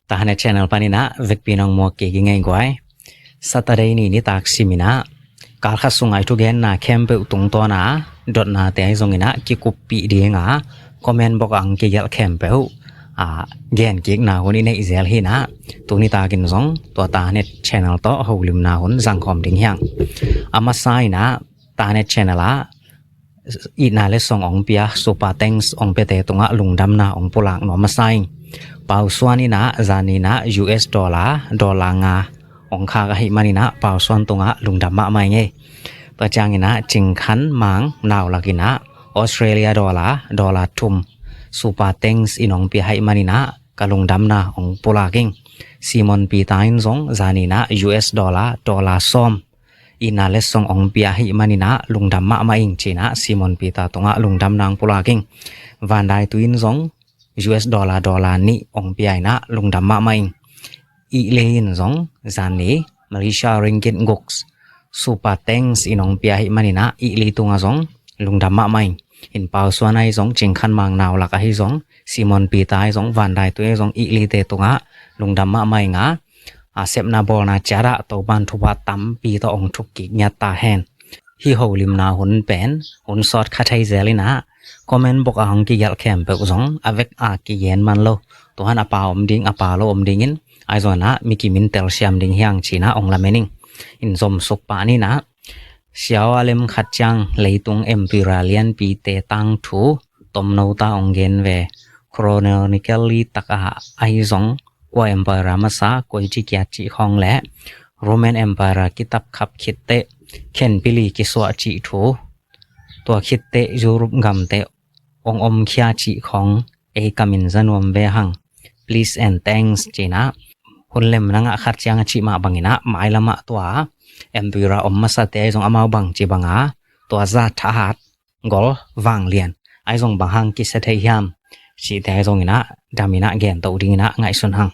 Tahanet Channel pan ina vek pi nong mo ke gi ngai guai. Saturday ni ni tak simina. Kal kha sungai tu gen na khempeuh tung to na dot na te ai zong ina ki kup pi di nga comment bok ang ki gel khempeuh a gen kik na hun i nei zel hi na. Tu ni tak in zong tua Tahanet Channel to ho lim na hun zang khom ding hiang. A masa ina Tahanet Channel a i na le song ong pia Super Thanks ong pe te tunga lungdam na ong pulak no masa ing. Pau suan ina zan ina U S dollar dollar nga ong kha ka hi man ina pau suan tunga lungdam ma mai nge. Tua chang ina Ching Khan Mang nau lak ina Australia dollar dollar thum Super Thanks in ong pia hi man ina ka lungdam na ong pulak ing. Simon Peter in zong zan ina U S dollar dollar som i na le song ong pia hi man ina lungdam ma mai ing china Simon Peter tunga lungdam na ong pulak ing. Van Dai Tu in zong U S dollar dollar ni ong pia ina lungdam ma mai ing. I le in zong zan ni Malaysia ringgit guk Super Thanks in ong pia hi man ina i le tunga zong lungdam ma mai ing. In pau suan ai zong Ching Khan Mang nau lak a hi zong Simon Peter ai zong Van Dai Tu ai zong i le te tunga lungdam ma mai nga. A sep na bol na chara to ban thu ba tam pi to ong thuk kik nya ta hen. Hi ho lim na hun pen hun sot kha thai zel ina comment bok a hong ki gel khempeuh zong a vek a ki gen man lo. Tu han a pa om ding a pa lo om ding in ai zong na mi ki min tel siam ding hiang china ong la mening. In zom suk pa ni na. Siaw a lem khat chang leitung Emperor lian pi te tang thu tom no ta ong gen ve. Chronically tak a ai zong kua Emperor masa koi chi kia chi khong le Roman Emperor ki tap khap khit te khen pili ki sua chi thu. Tua khit te Europe gam te ong om khia chi khong ei kamin zanuam ve hang. Please and thanks china. Hun lem na nga khat chang a chi ma bang ina mai lama tua Emperor om masa te ai zong amau bang chi bang a tua za tha hat gol vang lian ai zong bang hang ki sa thei hiam. Chi te ai zong ina dam ina gen to ding ina ngai sun hang.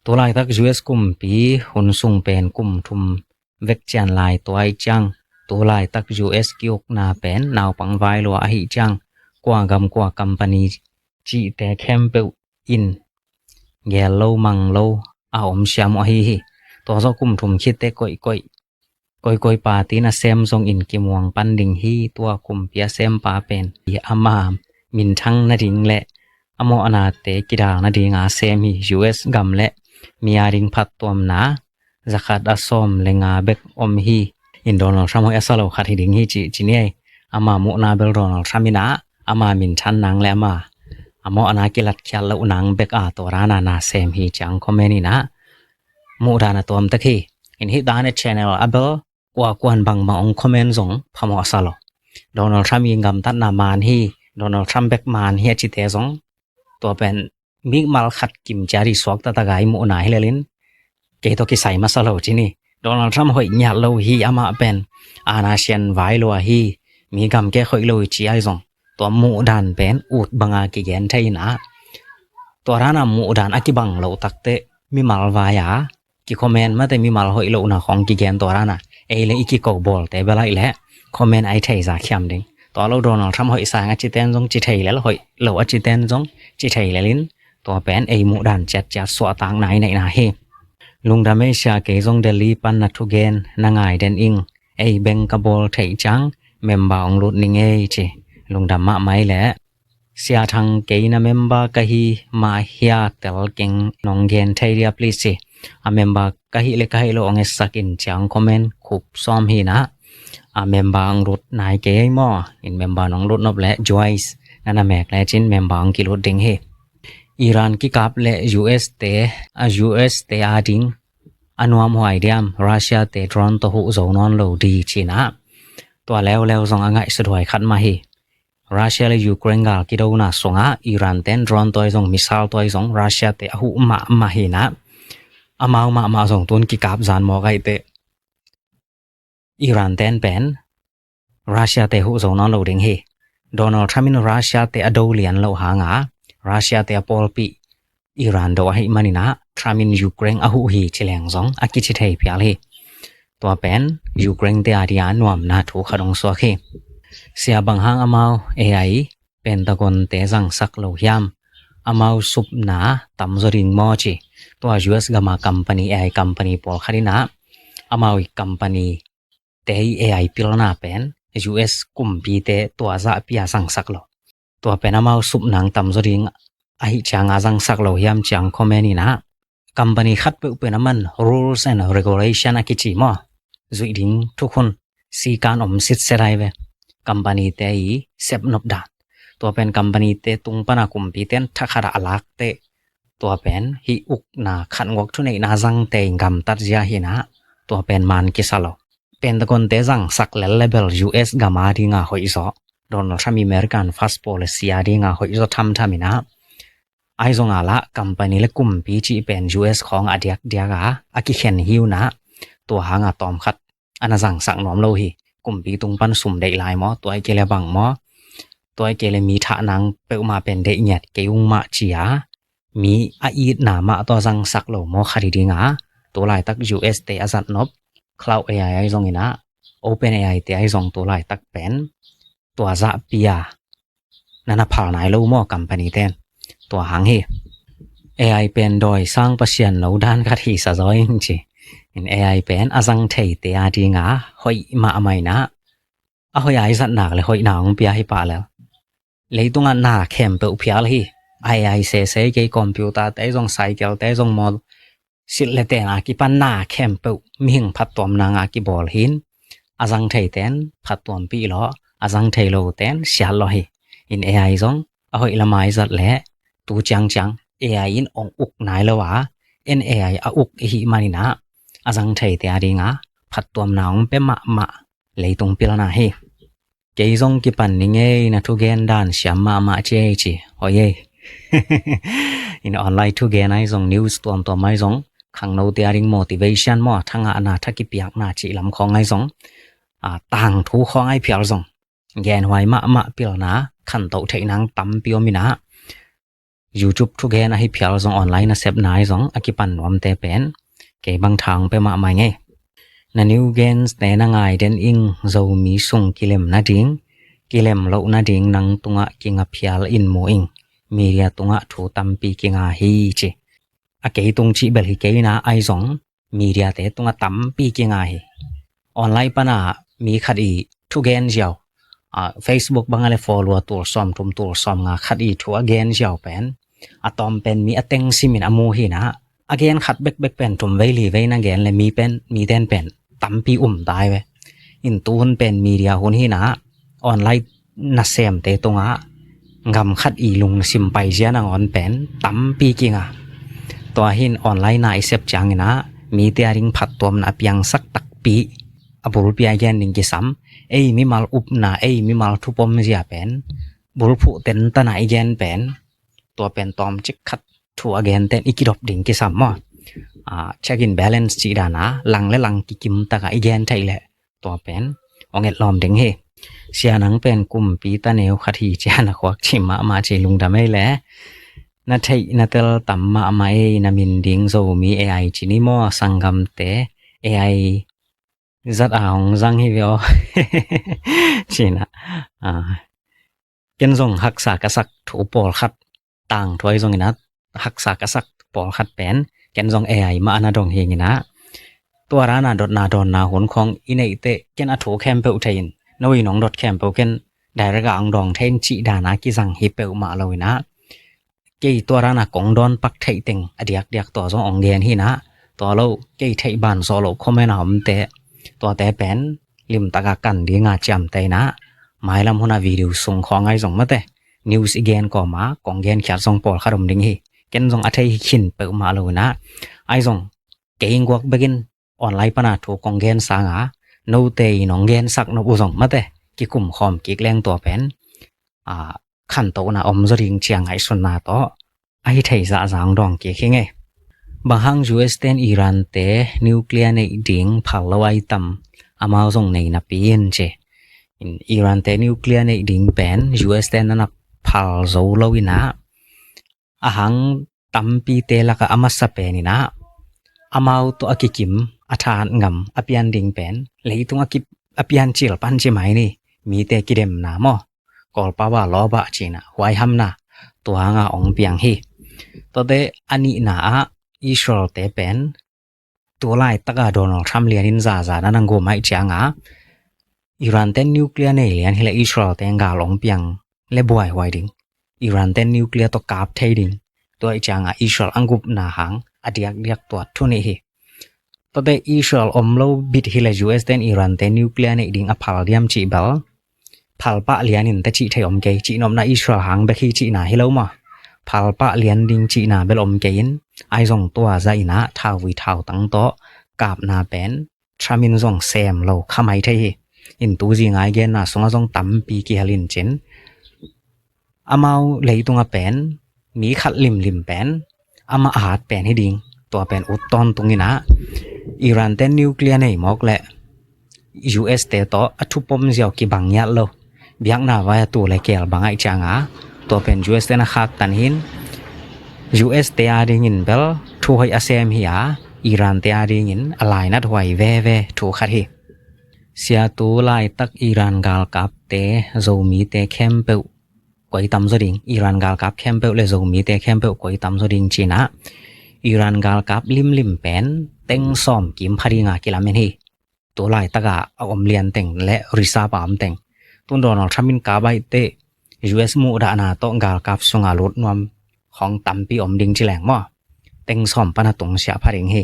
Tu lai tak U S kum pi hun sung pen kum thum vek chian lai tuai chang. Tu lai tak U S ki uk na pen nau pang vai lua ahi chang. Kua gam kua company chi te khempeuh in gel lo mang lo a om siam ahi hi. Tua zo kum thum khit te koi koi koi koi pa ti na sem zong in ki muang pan ding hi. Tua kum pia sem pa pen i ama min thang na ding le amo ana te ki dal na ding a sem hi. U S gam le mi a ding phat tuam na zakhat a som le nga bek om hi. In Donald Trump hoi a sa lo khat hi ding hi chi chi ni ai. Ama mu na bel Donald Trump ina ama min than nang le ama amo ana ki lat khial lo nang bek a to ra na na sem hi chang comment ina mu da na tuam tak hi. In hi da ne channel a bel kua kuan bang ma ong comment zong phamo sa lo. Donald Trump i gam tat na man hi Donald Trump bek man hi a chi te zong tua pen mi mal khat kim cha ri suak ta ta gai mu na hi lelin. Kei to ki sai ma sa lo chi ni. Donald Trump hoi nyat lo hi ama pen ana sian vai lo hi. Mi gam ke hoi lo chi ai zong tua mu dan pen ut banga ki gen thei na. Tua rana mu dan a ki bang lo tak te mi mal vai a ki comment ma te mi mal hoi lo na khong ki gen tua rana. Ei le i ki ko bol te belai le comment ai thei za khiam ding. Tua lo Donald Trump hoi sang a chi ten zong chi thei le hoi lo a chi ten zong chi thei lelin. Tua pen ei mu dan chat chat sua tang nai nai na hi. Lungdam ei sia kei zong Delhi pan na thu gen na ngai den ing. Ei beng ka bol thei chang member ong lut ning ei chi. Lungdam ma mai le. Sia thang kei na member ka hi ma hia tel keng nong gen thei dia please chi. A member ka hi le ka hi lo ong e sak in chang comment khup som hi na. A member ong lut nai kei mo in member nong lut nop le Joyce na na mek le chin member ong ki lut ding hi. Iran ki kap le U S te a U S te a ding a nuam huai diam Russia te drone to hu zo non lo di chi na. Tua leu leu zong a ngai sut huai khat ma hi. Russia le Ukraine gal ki do na sunga Iran ten drone to ai zong missile to ai zong Russia te a hu ma ma hi na. Amau ma ma zong tun ki kap zan mo gai te. Iran ten pen Russia te hu zo non lo ding hi. Donald Trump in Russia te a do lian lo hanga Russia te a pol pi Iran do ahi man ina Trump in Ukraine a hu hi chi leng zong a ki chi thei pial hi. Tua pen Ukraine te a dia nuam na thu kha dong suak hi. Sia bang hang amau A I Pentagon te zang sak lo hiam. ອາມາວຊຸບໜາຕຳໂຈດິງມໍຈີ ຕົວຢູເອັສກຳມາກຳປານີ ເອໄອກຳປານີ ໂປລຄາດີນາ ອາມາວອີກກຳປານີ ແຕ່ອີເອໄອປິລນາແປນ ຢູເອັສກຸມປີແຕ່ຕົວຈະເປຍສັງສັກໂລ ຕົວແປນອາມາວຊຸບນາງຕຳໂຈດິງ ອາຫິຈາງອາສັງສັກໂລ ຫຽມຈາງຄອມເມນີນາ ກຳປານີຂັດເປີເປີນອາມັນ rules and regulation ອາກິຈີມໍ ຈຸຍດິງທຸກຄົນ ຊີການອມສິດເສດໄດ້ເວ ກຳປານີແຕ່ອີເຊັບນົບດານ ຕົວແປນກຳປານີແຕ່ຕຸງປະນາກຸມປີແຕ່ນທະຄະດາອາລາກເຕ ຕົວແປນຫິອຸກນາຂັນງອກທຸເນນາສັງເຕງກຳຕັດເຈຍຫິນາ ຕົວແປນມານກິສາໂລ ເປັນຕະກົນເຕສັງສັກແລເລເບລຢູເອັສກາມາດີງາໂຮຍໂຊ ໂດນັລທຳມີເມລິກັນຟາສໂປເລເຊຍດີງາໂຮຍໂຊທຳທຳມິນາ ອາຍຊົງອາລະ ກຳປານີແລະກຸມປີຈີແປນຢູເອັສຂອງອາດຽກດຽກອາ ອາກິເຂັນຫິວນາ ຕົວຫາງອາຕອມຂັດ ອານາສັງສັກນອມໂລຫິ ກຸມປີຕຸງປັນຊຸມເດະລາຍມໍ ຕົວໄອເກເລບັງມໍ ຕົວໄອເກເລມີທະນາງເປີມາເປັນເດະຫຍາດເກອຸງມະເຈຍ ມີອາອີດນາມະຕົວສັງສັກໂລມໍຄະດີດີງາ ຕົວລາຍຕັກຢູເອັສເຕອາສັດນົບ ຄລາວເອໄອອາຍຊົງອີນາ ໂອເປັນເອໄອເຕອາຍຊົງ ຕົວລາຍຕັກແປນ ຕົວຈະເປຍ ນານາພາລນາຍໂລມໍກຳປານີແຕນ ຕົວຫາງເຮ ເອໄອເປັນດອຍສ້າງປະຊຽນໂນດານຄະທີສະຈອຍຈິງຈີ ເອໄອເປັນອາສັງເທເຕອາດີງາ ໂຮຍມະໄມນາ ອາໂຮຍອາຍສັດໜາກແລະໂຮຍໜາວເປຍຫິປາແລ້ວ ເລີຍຕຸງອານາແຄມເປີເພຍລະຫິ ອາຍເສເສເກຄອມພິວຕາແຕຊົງໄຊເກວແຕຊົງມໍ ສິດແລະແຕນອາກິປັນນາແຄມເປີ ມີຫຶງຜັດຕວມນາງອາກິບອລຫີນ ອາສັງເທແຕນ ຜັດຕວມປີລໍ ອາສັງເທໂລແຕນ ຊຽດລໍຫິ ອິນເອໄອຊົງ ອາໂຮຍລະມາຍສັດແລະ ຕູຈຽງຈຽງ ເອໄອອິນອົງອຸກນາຍລະວາ ເອັນເອໄອອາອຸກອີຫິມານິນາ ອາສັງເທແຕອາດີງາ ຜັດຕວມນາອົງເປມະມະ ເລີຍຕຸງປິລະນາຫິ ເກຊົງກິປັນນິເງຍນະທຸເກນດານຊຽມມະມະເຈຈີ ໂອເຍ ອິນອອນລາຍທຸເກນອາຍຊົງນິວສຕວມຕວມອາຍຊົງ ຄັງໂນເຕອາດິງໂມຕິເວຊັນມໍ ທັງອານາທະກິປຽກນາຈີລຳຂອງອາຍຊົງ ອາ ຕາງທູຂອງອາຍພຽລຊົງ ແກນຫວາຍມະມະປິລະນາ ຄັນໂຕເທນາງຕຳປິໂອມິນາ ຢູທູບທຸເກນອາຫິພຽລຊົງອອນລາຍນະເຊັບນາອາຍຊົງ ອາກິປັນນວມເຕເປັນ ເກບັງທາງເປມະມາຍເງຍ ນະນິວເກນສເຕນະງາຍເດັນອິງ ໂຈມີຊຸງກິເລັມນະດິງ ກິເລັມໂລນະດິງ ນັງຕຸງອາກິງອາພຽລອິນໂມອິງ ມີເດຍຕຸງອາທູຕຳປີກິງອາຮີຈີ ອາເກຕຸງຈີເບລຮີເກນາອາຍຊົງ ມີເດຍເຕຕຸງອາຕຳປີກິງອາຮີ ອອນລາຍປະນາ ມີຄັດອີ ທຸເກນຈຽວ ອາ ເຟສບຸກບັງອາເລຟໍລວຕູລຊອມທຸມຕູລຊອມງາ ຄັດອີທູອາເກນຈຽວແປນ ອາຕອມເປັນມີອາເຕັງຊິມິນອາມູຮີນາ ອາເກນຄັດເບັກເບັກແປນທຸມໄວລີໄວນາເກນ ແລະ ມີເປັນ ມີແຕນແປນ ຕຳປີອຸມຕາຍເວ ອິນຕູຮຸນເປັນມີເດຍຮຸນຮີນາ ອອນລາຍ ນະເຊມເຕຕຸງອາ ງຳຂັດອີລຸງຊິມໄປເຊຍນາງອອນແປນ ຕຳປີກິງອາ ຕົວຫີນອອນລາຍນາອີເຊັບຈາງນາ ມີເຕອາດິງຜັດຕົວມນາອາປຽງສັກຕັກປີ ອະບຸລເປຍແກນດິງກິສຳ ເອຍມີມາລອຸບນາ ເອຍມີມາລທຸປົມເຊຍແປນ ບຸລຜຸເຕັນຕະນາອີແກນແປນ ຕົວແປນຕອມຈິກຂັດ ທູອາເກນແຕນ ອີກິດອບດິງກິສຳມໍ ອາ ເຊັກອິນແບເລັນຈີດານາ ລັງແລະລັງກິກິມຕະກະອີແກນໄທແລະ ຕົວແປນ ອອງເອັດລອມເດັງເຮ ເຊຍນາງແປນກຸມປີຕາເນວຄະທີເຈຍນະຄວັກຈິມະມາຈີລຸງດຳເອຍແລ ນະເທນະເຕີລຕຳມະມາເອຍ ນະມິນດິງໂຈມີເອໄອຈີນີມໍ ສັງກຳເຕ ເອໄອ ຈັດອາອງຈັງຮີເວ ຈີນະ ອາ ເກັນຊົງຮັກສາກະສັກ ໂທປອລຂັດ ຕ່າງຖ້ວຍຊົງອີນະ ຮັກສາກະສັກ ປອລຂັດແປນ ແກນຊົງເອໄອມາອານາດົງເຮງອີນະ ຕົວຣານາດອດນາດອນນາຫົນຂອງອີເນຍເຕ ແກນອາໂທແຄມເປີເທນ ນະວີນອງດອດແຄມເປີເຄນ ໄດຣະກາອອງດອງເທນ ຈີດານາກິສັງຮີເປີມາໂລຍນະ ເກຍຕົວຣານາກົງດອນປັກເທເຕັງ ອະດຽກດຽກຕົວຊົງອອງແກນຮີນະ ຕົວໂລເກຍເທບານໂຊໂລ ຄອມເມນອມເຕ ຕົວແຕແປນ ລິມຕະກະກັນດີງາຈຽມໄຕນະ ມາຍລຳຫົວໜ້າວີດິວຊົງຂອງໄອຊົງມາເຕ ນິວສອີແກນກໍມາ ກອງແກນຂຽດຊົງປອລຄາດົມດິງຮີ ເກັນຊົງອະເທຫິນເປີມາໂລຍນະ ໄອຊົງ ເກງກວກເບກິນ ອອນລາຍປະນາໂທກອງແກນສາງາ ໂນເຕນອງແກນສັກໂນອູຊົງມາເຕ ກິກຸມຄອມກິກແລງຕົວແປນ ອາ ຄັນໂຕນາອອມຈະລິງຈຽງໄອຊົນນາໂຕ ອາຫິໄທສະສາງດອງເກເຄເງ ບາງຮັງຢູເອັສເຕນອີຣານເຕ ນິວເຄລຍເນກດິງ ພາລລາວໄອຕຳ ອາມາວຊົງເນກນາປີເອັນເຈ ອີຣານເຕ ນິວເຄລຍເນກດິງແປນ ຢູເອັສເຕນນະພາລໂຊໂລວິນາ ອາຫັງຕຳປີເຕລະກະອາມາສະເປນີນາ ອາມາວໂຕອາກິກິມ ອາທານງຳ ອາປຽນດິງແປນ ເລອີຕຸງອາກິ ອາປຽນຈິລປານຈິໄມນີ ມີເຕກິເດັມນາມໍ ກອລປາວາລໍບາຈີນາ ຫວາຍຫຳນາ tua nga ong piang hi. Tua te ani na a Israel te pen tua lai tak a Donald Trump lian in za za na nang gum ai chiang a Iran ten nuclear nei lian hi le Israel te ngal ong piang le buai huai ding. Iran ten nuclear to kap thei ding. Tua i chiang a Israel ang gup na hang a diak diak tua thu ni hi. Tua te Israel om lo bit hi le U S ten Iran te nuclear nei ding a phal diam chi bel phal pa lian in te chi thei om kei chi nom na Israel hang bek hi chi na hi lo ma. Phal pa lian ding chi na bel om kei in ai zong tua za ina thau vui thau tang to kap na pen Trump in zong sem lo kha mai thei hi. In tu zi ngai gen na sunga zong tampi kihel in chin. Amau leitung a pen mi khat lim lim pen ama a hat pen hi ding. Tua pen ut ton tung ina Iran ten nuclear nei mok le U S te to a thu pom ziau kibang yat lo. Biak na vai a tu le kel bang ai chiang a tua pen U S te na khak tan hin U S te a ding in bel thu hoi a sem hi a Iran te a ding in a lai nat huai ve ve thu khat hi. Sia tu lai tak Iran gal kap te Zomi te khempeuh koi tam zo ding. Iran gal kap khempeuh le Zomi te khempeuh koi tam zo ding chi na Iran gal kap lim lim pen teng som kim pha ding a kilam in hi. Tu lai tak a a om lian teng le reserve a om teng tun Donald Trump in kap ai te U S mu da na to gal kap sunga lut nuam khong tampi om ding chi leng ma. Teng som pan a tung sia pha ding hi.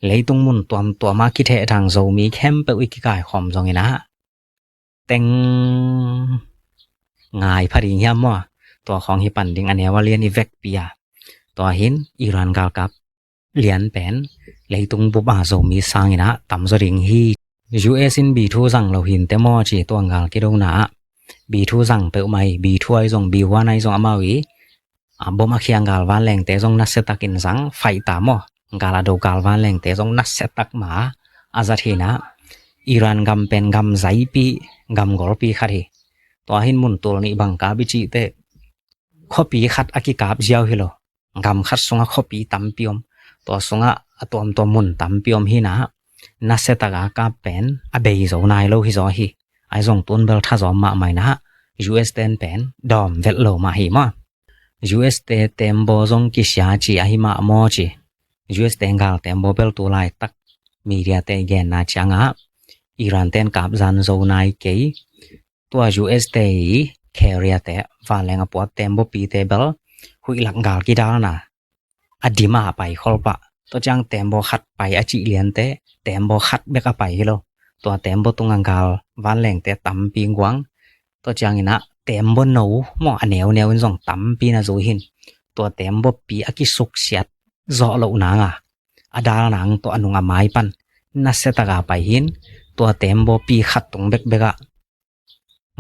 Leitung mun tuam tuam a kithe thang Zomi khempeuh i kikai khom zong ina teng ngai pha ding hiam ma. Tua khong hi pan ding a neu a lian i vek pi a. Tua hin Iran gal kap lian pen leitung bup a Zomi sang ina tam zo ding hi. U S in B two zang lo hin te ma chi tua ngal kido na B two zang peuh mai B two ai zong B one ai zong amau i a bom a khiang gal van leng te zong na se tak in zang fai ta ma. Gal a do gal van leng te zong na se tak ma a zat hi na Iran gam pen gam zai pi gam gol pi khat hi. Tua hin mun tul ni bang kap i chi te khopi khat a kikap ziau hi lo. Gam khat sunga khopi tampi om. Tua sunga a tuam tua mun tampi om hi na na se tak a kap pen a bei zo nai lo hi zo hi. Ai zong tun bel tha zom ma mai na U S ten pen dom vet lo ma hi ma. U S te tembo zong kisia chi a hi ma mo chi. U S te ngal tembo bel tu lai tak media te gen na chiang a Iran ten kap zan zo nai kei. Tua U S te i carrier te van leng a puat tembo pi te bel hui lak ngal kidal na a dim a pai khol pa. Tua chiang tembo khat pai a chi lian te tembo khat bek a pai hi lo. Tua tembo tung a ngal van leng te tampi guang. Tua chiang ina tembo no mo a neu neu in zong tampi na zu hin. Tua tembo pi a kisuk siat zo lo nang a a dal nang to a nung a mai pan na se tak a pai hin. Tua tembo pi khat tung bek bek a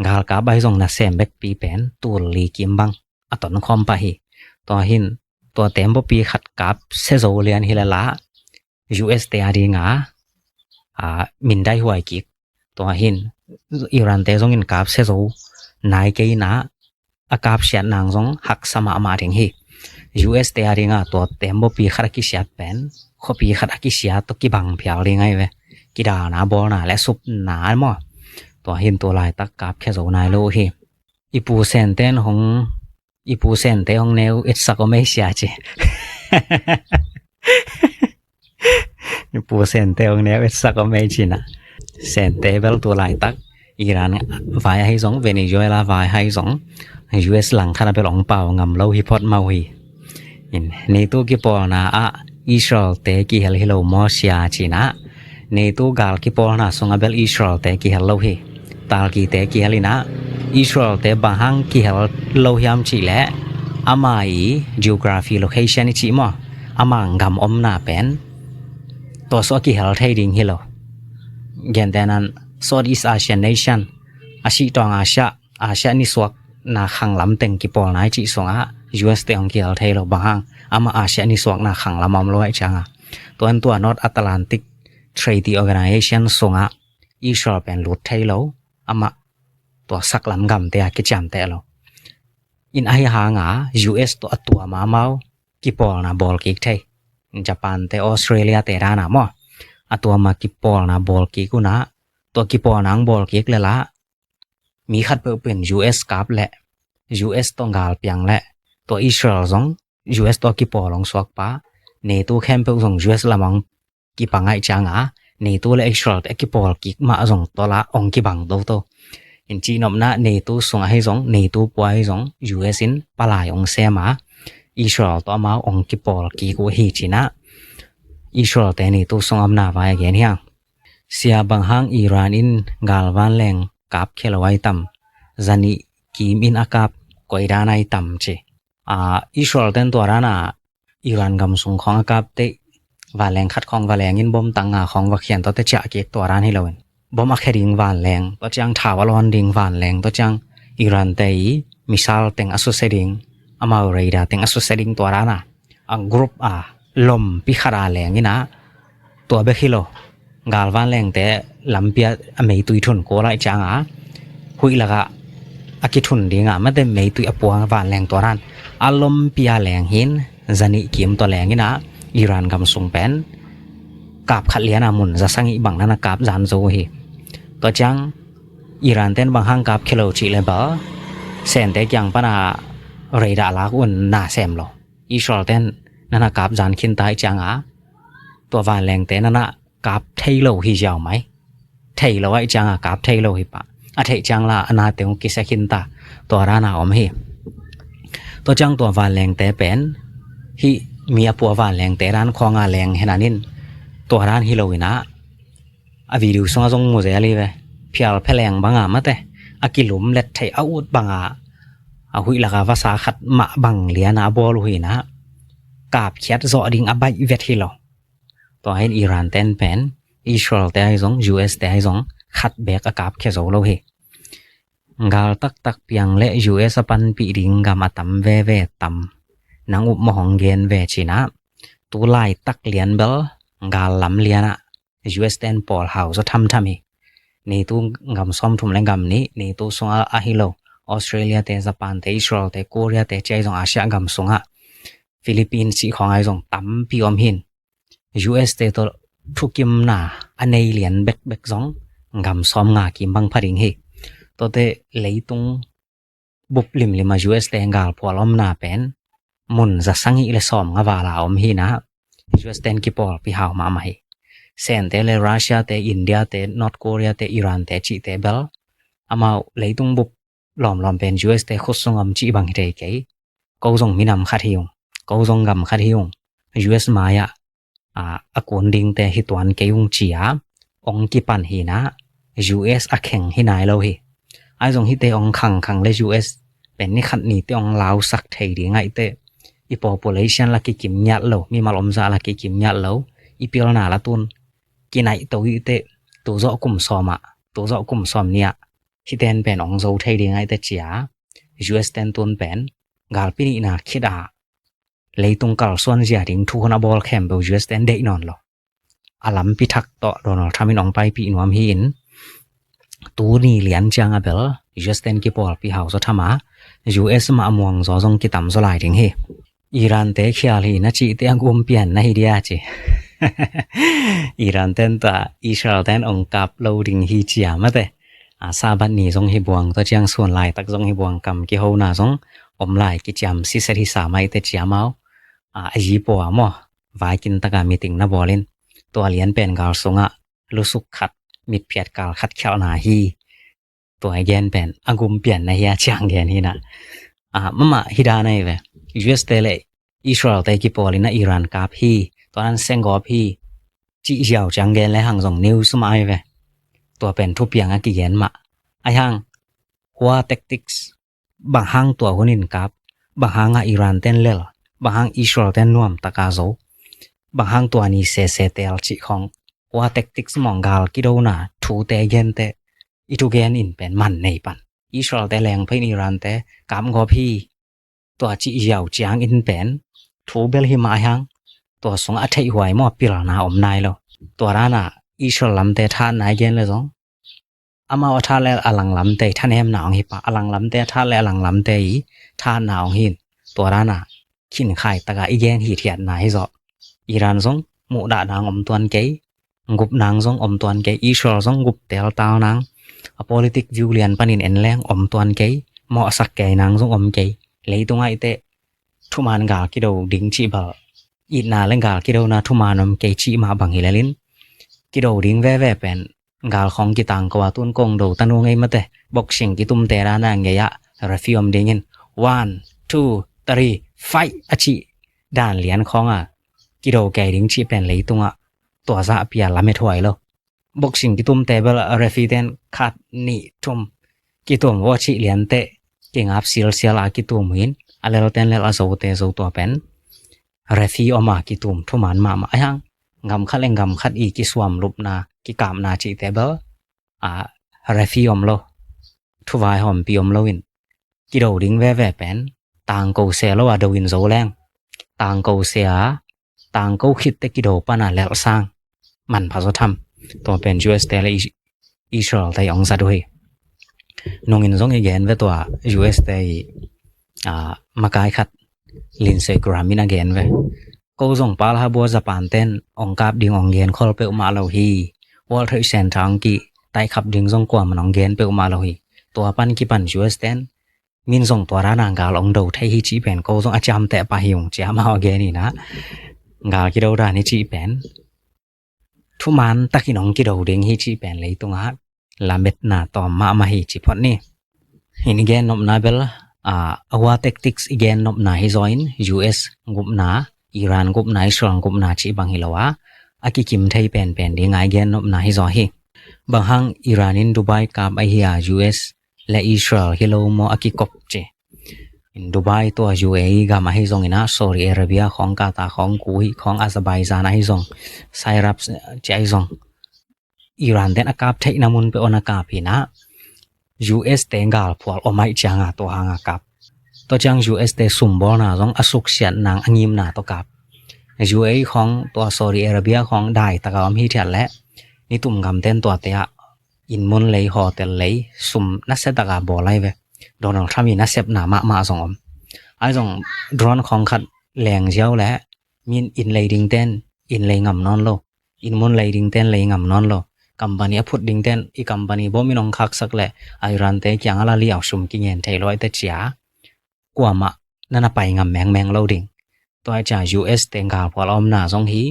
ngal kap ai zong na sem bek pi pen tul li kim bang a ton khom pa hi. Tua hin tua tembo pi khat kap se zo lian hi la la U S te a ding a a min dai huai kik. Tua hin Iran te zong in kap se zo nai kei na a kap siat nang zong hak sa ma ma ding hi. U S te a ding a tua tembo pi khat a kisiat pen khopi khat a kisiat to kibang phial ding ai ve. Kidal na bol na le sup na mo. Tua hin tu lai tak kap khe zo nai lo hi. I pu sen ten hong i pu sen te hong neu et sak om ei sia chi. I pu sen te hong neu et sak om ei chi na. Sen te bel tu lai tak Iran vai hai zong Venezuela vai hai zong U S lang khat a bel ong pau ngam lo hi phot mau hi. In ni tu kipol na a Israel te kihel hi lo mo sia chi na. Ni tu gal kipol na sung a bel Israel te kihel lo hi. Tal ki te kihel ina Israel te bang hang kihel lo hiam chi le ama i geography location i chi mo. Ama ngam om na pen to so kihel thei ding hi lo. Gen te nan Southeast Asian nation a si tong Asia Asia ni suak na khang lam teng kipol nai chi sung a U S te hong kihel thei lo bang hang ama Asia ni suak na khang lam om lo ai chang a. Tuan tua North Atlantic Treaty Organization sung a Israel pen lut thei lo ama tua sak lam gam te a kicham te lo. In ai hang a U S to a tua ma mau kipol na bol kik thei. Japan te Australia te da na mo. A tua ma kipol na bol kik u na tua kipol na ang bol kik le la. Mi khat peuh pen U S kap le U S to ngal piang le Tua Israel zong US tawh kipawlawm suak pa, NATO khempeuh zong US lamah kipang ahih ciangin NATO le Israel te kipawlkik mah zong tua la ong kibang toto. In cihnopna NATO sungah hi zong, NATO pua hi zong US in palai ong sem a, Israel tawh amau ong kipawlkik uh hi cih na Israel te NATO sungah omna vai a gen hi hang. Sia, bang hang Iran in gal vanleng kap khe lo ai tam, zanih kim in a kap koi dan ai tam ci. A, Israel ten tua dan a Iran gam sung khawng a kap te vanleng khat khawng vanleng in bom tang nga khawng va khian tawh te chia kik tua dan hi lo in. Bom a khe ding vanleng, tua ciang thau a lawn ding vanleng, tua ciang Iran te i missile teng a suse ding, amau radar teng a suse ding tua dan a. A group a lawmpi khat a leng in a, tua bek hi lo. Gal vanleng te lampi a meitui thun ko lai ciang a, huih lak a kithun ding a, mate meitui a puang vanleng tua dan. A lawmpi a leng hin, zanih kim tua leng in a, Iran gam sung pen kap khat lian a mun za sangih bang nan a kap zan zo hi. Tua ciang Iran ten bang hang kap khe lo cih le bel, Sen te kiang pan a radar lak un na sem lo. Israel ten nan a kap zan khin tai ciang a, tua vanleng te nan a kap thei lo hi ziau mai. Thei lo ai ciang a kap thei lo hi pah. A thei ciang la a na te hong kise khin ta. Tua dan a om hi. Tua ciang tua vanleng te pen, hih mi a pua vanleng te dan khawng a leng hi nan in, tua dan hi lo in a, a video sung a zong mu zel hi ve. Phial phe leng bang a mate, a kilum let thei a ut bang a, a huih lak a vasa khat mah bang lian a bawl uh hi na, kap khiat zawh ding a baih vet hi lo. Tua hin Iran ten pen, Israel te ai zong, US te ai zong, khat bek a kap khe zo lo hi. Gal taktak piang le US a panpih ding gam a tam veve tam. Nang up mawh hong gen ve cih na. Tu laitak lian bel gal lam lian a US ten pawl hau zaw thamtham hi. NATO gam sawmthum le gam nih, NATO sungah ahi lo, Australia te, Japan te, Israel te, Korea te, ci ai zong Asia gam sungah, Philippines cih khawng ai zong tampi om hin. US te tawh thukimna a nei lian bekbek zong gam sawmnga kim bang pha ding hi. Tuate leitung bup limlim a US te gal phual omna pen mun za sangih le sawmnga val a om hi na, US ten kipawlpi hau mahmah hi. Sen te le Russia te, India te, North Korea te, Iran te cihte bel amau leitung bup lawmlawm pen US te khut sung om cih bang hi thei kei. Ko zong minam khat hi ung, ko zong gam khat hi ung, US mai-ah a, a kun dingte hi tuan kei ung ci-a ong kipan hi na, US a kheng hi nai lo hi. Ai zong hihte ong khangkhang le US pen ni khat ni te ong lausak thei ding ahih teh, i population la kikim ngiat lo, mimal omzah la kikim ngiat lo, i pilna la tun kinaih to hih teh, tu zawh kum sawm ah, tu zawh kum sawm nih ah, hihten pen ong zo thei ding ahih teh ci-a, US ten tun pen galpi nihna khit a leitung kalsuan zia ding thu hun a bawl khempeuh US ten deih nawn lo. A lampi thak tawh Donald Trump in ong paipih nuam hi in, tuni lian ciang a bel US ten kipawlpi hau zaw tham a, US mah muang zaw zong kitam zaw lai ding hi. Iran te khial hi na cih teh a gum pian na hi dia ci. Iran ten tawh Israel ten ong kap lo ding hi ci-a mate. A, Sabat ni zong hi buang, tua ciang sun laitak zong hi buang, kam kihouna zong om lai, kiciam siset hi sa mai teh ci-a amau. A, a zi pua maw, vaikin taka meeting na bawl in, tua lian pen gal sungah lusuk khat, mitphiat kal khat khialhna hi. Tua i gen pen a gum pian na hi a, ciang gen hi na. A, mahmah hi dan ahi ve. US te le Israel te kipawl in a Iran kap hi, tua nan seng gawp hi, cih ziau ciang gen le hang zong news mah ahi ve. Tua pen thupiang a kigen mah. Ahi hang, war tactics, bang hang tua hun in kap, bang hang a Iran ten lel, bang hang Israel ten nuam taka zo, bang hang tua ni sese tel cih khawng, war tactics mawng gal kidouna thute gen teh, i thugen in pen man nei pan. Israel te leng pha in Iran te kap gawp hi, tua cih ziau ciang in pen thu bel hi mah ahi hang, tua sungah a theihhuai maw, a pilna om nai lo. Tua dan a Israel lamte thatna i gen le zong, amau a that le a lang lamte i thanemna ong hi pah, a lang lamte a that le a lang lamte i thatna ong hi in. Tua dan a khinkhai taka i gen hithiatna hi zaw. Iran zong muhdah nang om tuan kei, gup nang zong om tuan kei, Israel zong gup tel tal nang, a politic view lian panin en leng om tuan kei, mawhsak kei nang zong om kei. Leitung ahih teh ທຸມານກາວກິໂດດິງຈິບາ ອີດນາແລະກາວກິໂດນາທຸມານອມເກຈິມາບັງຮີແລລິນ ກິໂດດິງແວແວແປນ ກາວຂອງກິຕາງກວາຕຸນກົງໂດຕະໂນເງມະເຕ ບອກຊິງກິຕຸມເຕລານາງເງຍະ ແຣຟີອອມດິງອິນ ວັນ ທູ ທຣີ ໄຟ ອາຈິ ດານລຽນຂອງອາ ກິໂດແກດິງຈິແປນເລີຍຕຸງອາ ຕົວສະປຽລາເມຖວຍໂລ ບອກຊິງກິຕຸມເຕເບລ ແຣຟີແຕນ ຄາດ ນີ ທຸມ ກິຕຸມ ວໍຊິລຽນເຕ ກິງອາບ ຊິລ ຊຽລ ອາກິຕຸມຫີນ ອາເລລແຕນ ເລລ ອາໂຊເຕ ໂຊຕົວແປນ ແຣຟີອອມອາກິຕຸມ ທຸມານມາມາອາຍັງ ງຳຄັດແລງງຳຄັດອີ ກິສວມລຸບນາ ກິກາບນາຈິເຕເບລ ອາ ແຣຟີອອມໂລ ທຸວາຍຫອມປີອອມໂລວິນ ກິໂດດິງແວແວແປນ ຕາງໂກເຊໂລອາໂດວິນໂຊແລງ ຕາງໂກເຊອາ ຕາງໂກຄິດເຕກິໂດປານາແລລຊາງ ມັນພາສະທຳ ຕົວແປນຢູເອສເຕ ແລະ ອິ ອິສຣາເອລໄຕອອງຊາດຸຍ ນົງອິນຊົງອີແກນເວຕົວຢູເອສເຕ ອາ ມາກາຍຄັດ ລິນເຊກຣາມິນອາແກນເວ ໂກຊົງປາລະຫາບົວຈະປານແຕນ ອອງກາບດິງອອງແກນ ຄໍລເປວມາລາວຮີ ວອລເທຣເຊນທາງກີ ໄຕຂັບດິງຊົງກວາມນອງແກນເປວມາລາວຮີ ຕົວປັນກິປັນຢູເອສແຕນ ມິນຊົງຕົວລານາງກາລອງໂດໄທຮີຈິແປນ ໂກຊົງອາຈາມແຕະປາຮີອງຈາມາອອກແກນນີ້ນະ ກາລກິໂດດານີຈິແປນ ທຸມານຕະກິນອງກິໂດເດັງຮີຈິແປນເລີຍຕຸງອາ ລາເມັດນາຕອມມະມະຮີຈິພອດນີ້ ຫີນອີແກນນົບນາເບລ ອາ ອາວາເຕັກຕິກອີແກນນົບນາຮີຊອຍ ຢູເອສ ກຸບນາ ອີຣານກຸບນາ ອິສຣາເອລກຸບນາຈິບັງຮີລາວາ ອາກິກິມໄທແປນແປນດີງາຍແກນນົບນາຮີຊອຍຮີ ບາງຮັງອີຣານອິນດູບາຍກາບໄອເຮຍ ຢູເອສ ແລະ ອິສຣາເອລຮີໂລມໍອາກິກົບເຈ ອິນດູບາຍຕົວຢູເອອີກາມາຮີຊົງອີນາ ໂຊດີອາຣາເບຍຂອງກາຕາຂອງກູຮີຂອງອາເຊີບາຍຈານອາຮີຊົງ ໄຊຣັບເຈອາຮີຊົງ ອີຣານແຕນອາກາບໄທນາມຸນເປອອນອາກາບພີນາ ຢູເອສເຕງກາລພວລອມໄອຈາງອາຕົວຫາງອາກາບ ຕົວຈາງຢູເອສເຕຊຸມບໍລນາຊົງອາສຸກຊຽດນາງອະງິມນາຕົວກາບ ຢູເອອີຂອງຕົວໂຊດີອາຣາເບຍຂອງດາຍຕະກາວອຳຮີທຽນແລະ ນິຕຸມກຳເຕັນຕົວເຕອ ອິນມຸນເລຍ ໂຮເຕັນເລຍ ຊຸມນະເຊດຕະກາບໍໄລເວ ໂດນັລທຣຳມີນະເຊັບນາມະມະຊົງອອມ ອາຍົງດຣອນຂອງຂັດແລງຈຽວແລະ ມິນອິນເລຍດິງເຕັນ ອິນເລຍງຳນອນໂລ ອິນມຸນເລຍດິງເຕັນເລຍງຳນອນໂລ ກຳປານີອາພຸດດິງເຕັນ ອີກຳປານີບໍ່ມີນອງຄັກສັກແລະ ອາຍຣານເຕກຽງອາລາລີອາວຊຸມກິເງນໄທລອຍແຕເຈຍ ກວມມະ ນະນະໄປງຳແມງແມງໂລດິງ ຕົວຈາກຢູເອສເຕງກາພວລອມນາຊົງຮີ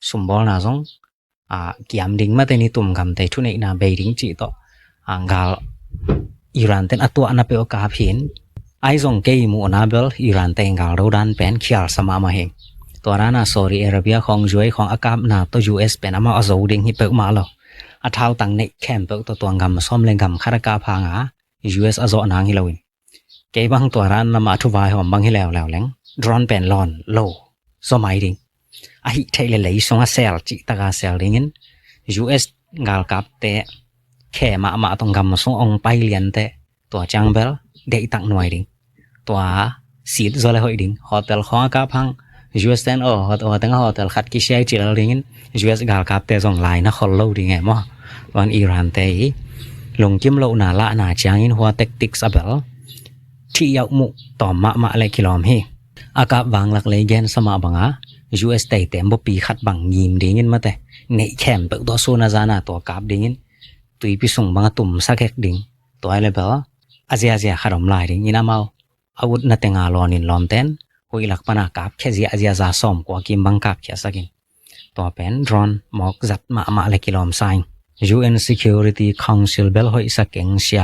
ຊຸມບໍລນາຊົງ ອາ ກຽມດິງມາແຕ່ນິຕຸມກຳໄຕທຸເນກນາເບດິງຈິໂຕ ອາ ກາລ ອີຣານເຕັນອາຕົວນາເປອກາພີນ ອາຍົງເກຍມູນາເບລ ອີຣານເຕງກາໂລດານແປນຂຽວສະມາມະເຮງ ຕົວລານາໂຊດີອາຣາເບຍຂອງຢູເອຂອງອາກາບນາໂຕຢູເອສເປັນອາມາອາໂຊດິງຮີເປີກມາໂລ ອາທ້າວຕັງເນກແຄມເປີກໂຕຕົວງກຳຊອມແລງກຳຄາດອາກາພາງາ ຢູເອສອາໂຊນາງຮີໂລວິນ ເກບັງຕົວຣານນຳມາທຸວາຍຫອມບັງຮີແລວແລວແລງ ດຣອນແປນລອນໂລ ໂຊໄມດິງ ອາຫິໄທເລເລຊົງອາແຊລຈິຕະກາແຊລດິງ ຢູເອສກາລກາບເຕ ແຄມະມະຕົງກຳຊົງອອງໄປລຽນເຕ ຕົວຈາງເບລ ເດອີຕັກໜ່ວຍດິງ ຕົວຊີດໂຊເລໂຮຍດິງ ໂຮເຕັນຂອງອາກາພັງ ຢູເອສແຕນໂອ ໂຮເຕັນໂຮເຕັນຂັດກິເຊຍຈິລາລິງ ຢູເອສກາລກາບເຕຊົງລາຍນະຄອນໂລດີງແງມ ວັນອີຣານເຕ ລົງກິມໂລນາລະນາຈາງອິນຫົວເຕັກຕິກສະເບລ ທີ່ເຍົາະມຸຕອມມະມະແລະກິລອມເຮ ອາກາບວາງຫຼັກເລແກນສະມະບັງອາ ຢູເອສໄຕແຕມບໍ່ປີຂັດບັງຍິມດີງອິນມາແຕ່ ເນແຄມເປີກຕໍ່ສູ້ນາຈານາຕົວກາບດີງອິນ ຕຸຍປິສຸງບັງອາຕຸມສະແກກດິງ ຕົວໄອເລເບລ ອາເຈຍອາເຈຍຂະດອມລາຍດິງອິນອາເມົາ ອາວຸດນະແຕງອາລອນນິນລອມແຕນ ຫຸຍຫຼັກປະນາກາບແຄເຈຍອາເຈຍຈາຊອມກົວກິມບັງກາບເຂຍສະກິນ ຕົວແປນດຣອນໝອກຈັດມະມະແລະກິລອມຊາຍ ຢູເອັນ Security Council ເບລຫອຍສະເກັງເຊຍ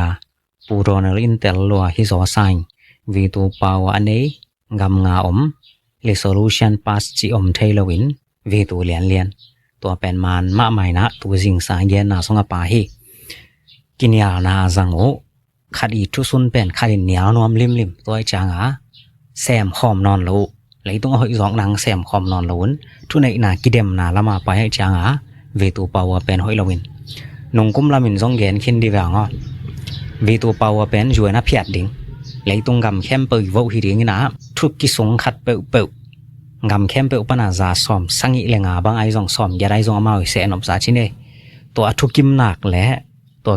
Pu Donald Intel Lua Hizo Sign Veto Power Ane Gam Nga Om Resolution Pass Chi Om Thei Lawin Veto Lian Lian Tua Pen Man Ma Mai Na Tu Jing Sa Gen Na Song Apa Hi Kinial Na Jang U Khat I Thu Sun Pen Khat In Nial Nuam Lim Lim Tua Chang A Sem Khom Non Lu Lei Tung Hoi Jong Nang Sem Khom Non Lun Thu Nei Na Kidem Na Lama Pai Chang A Veto Power Pen Hoi Lawin Nung kum lamin zong gen khin di vang o. Veto power pen UN a phiat ding. Leitung gam khem peu i vo hi ding ina. Thu ki sung khat peu peu. Gam khem peu pana za som sangi le nga bang ai zong som ya dai zong amau i se nop za chine. Tua thu kim nak le. Tua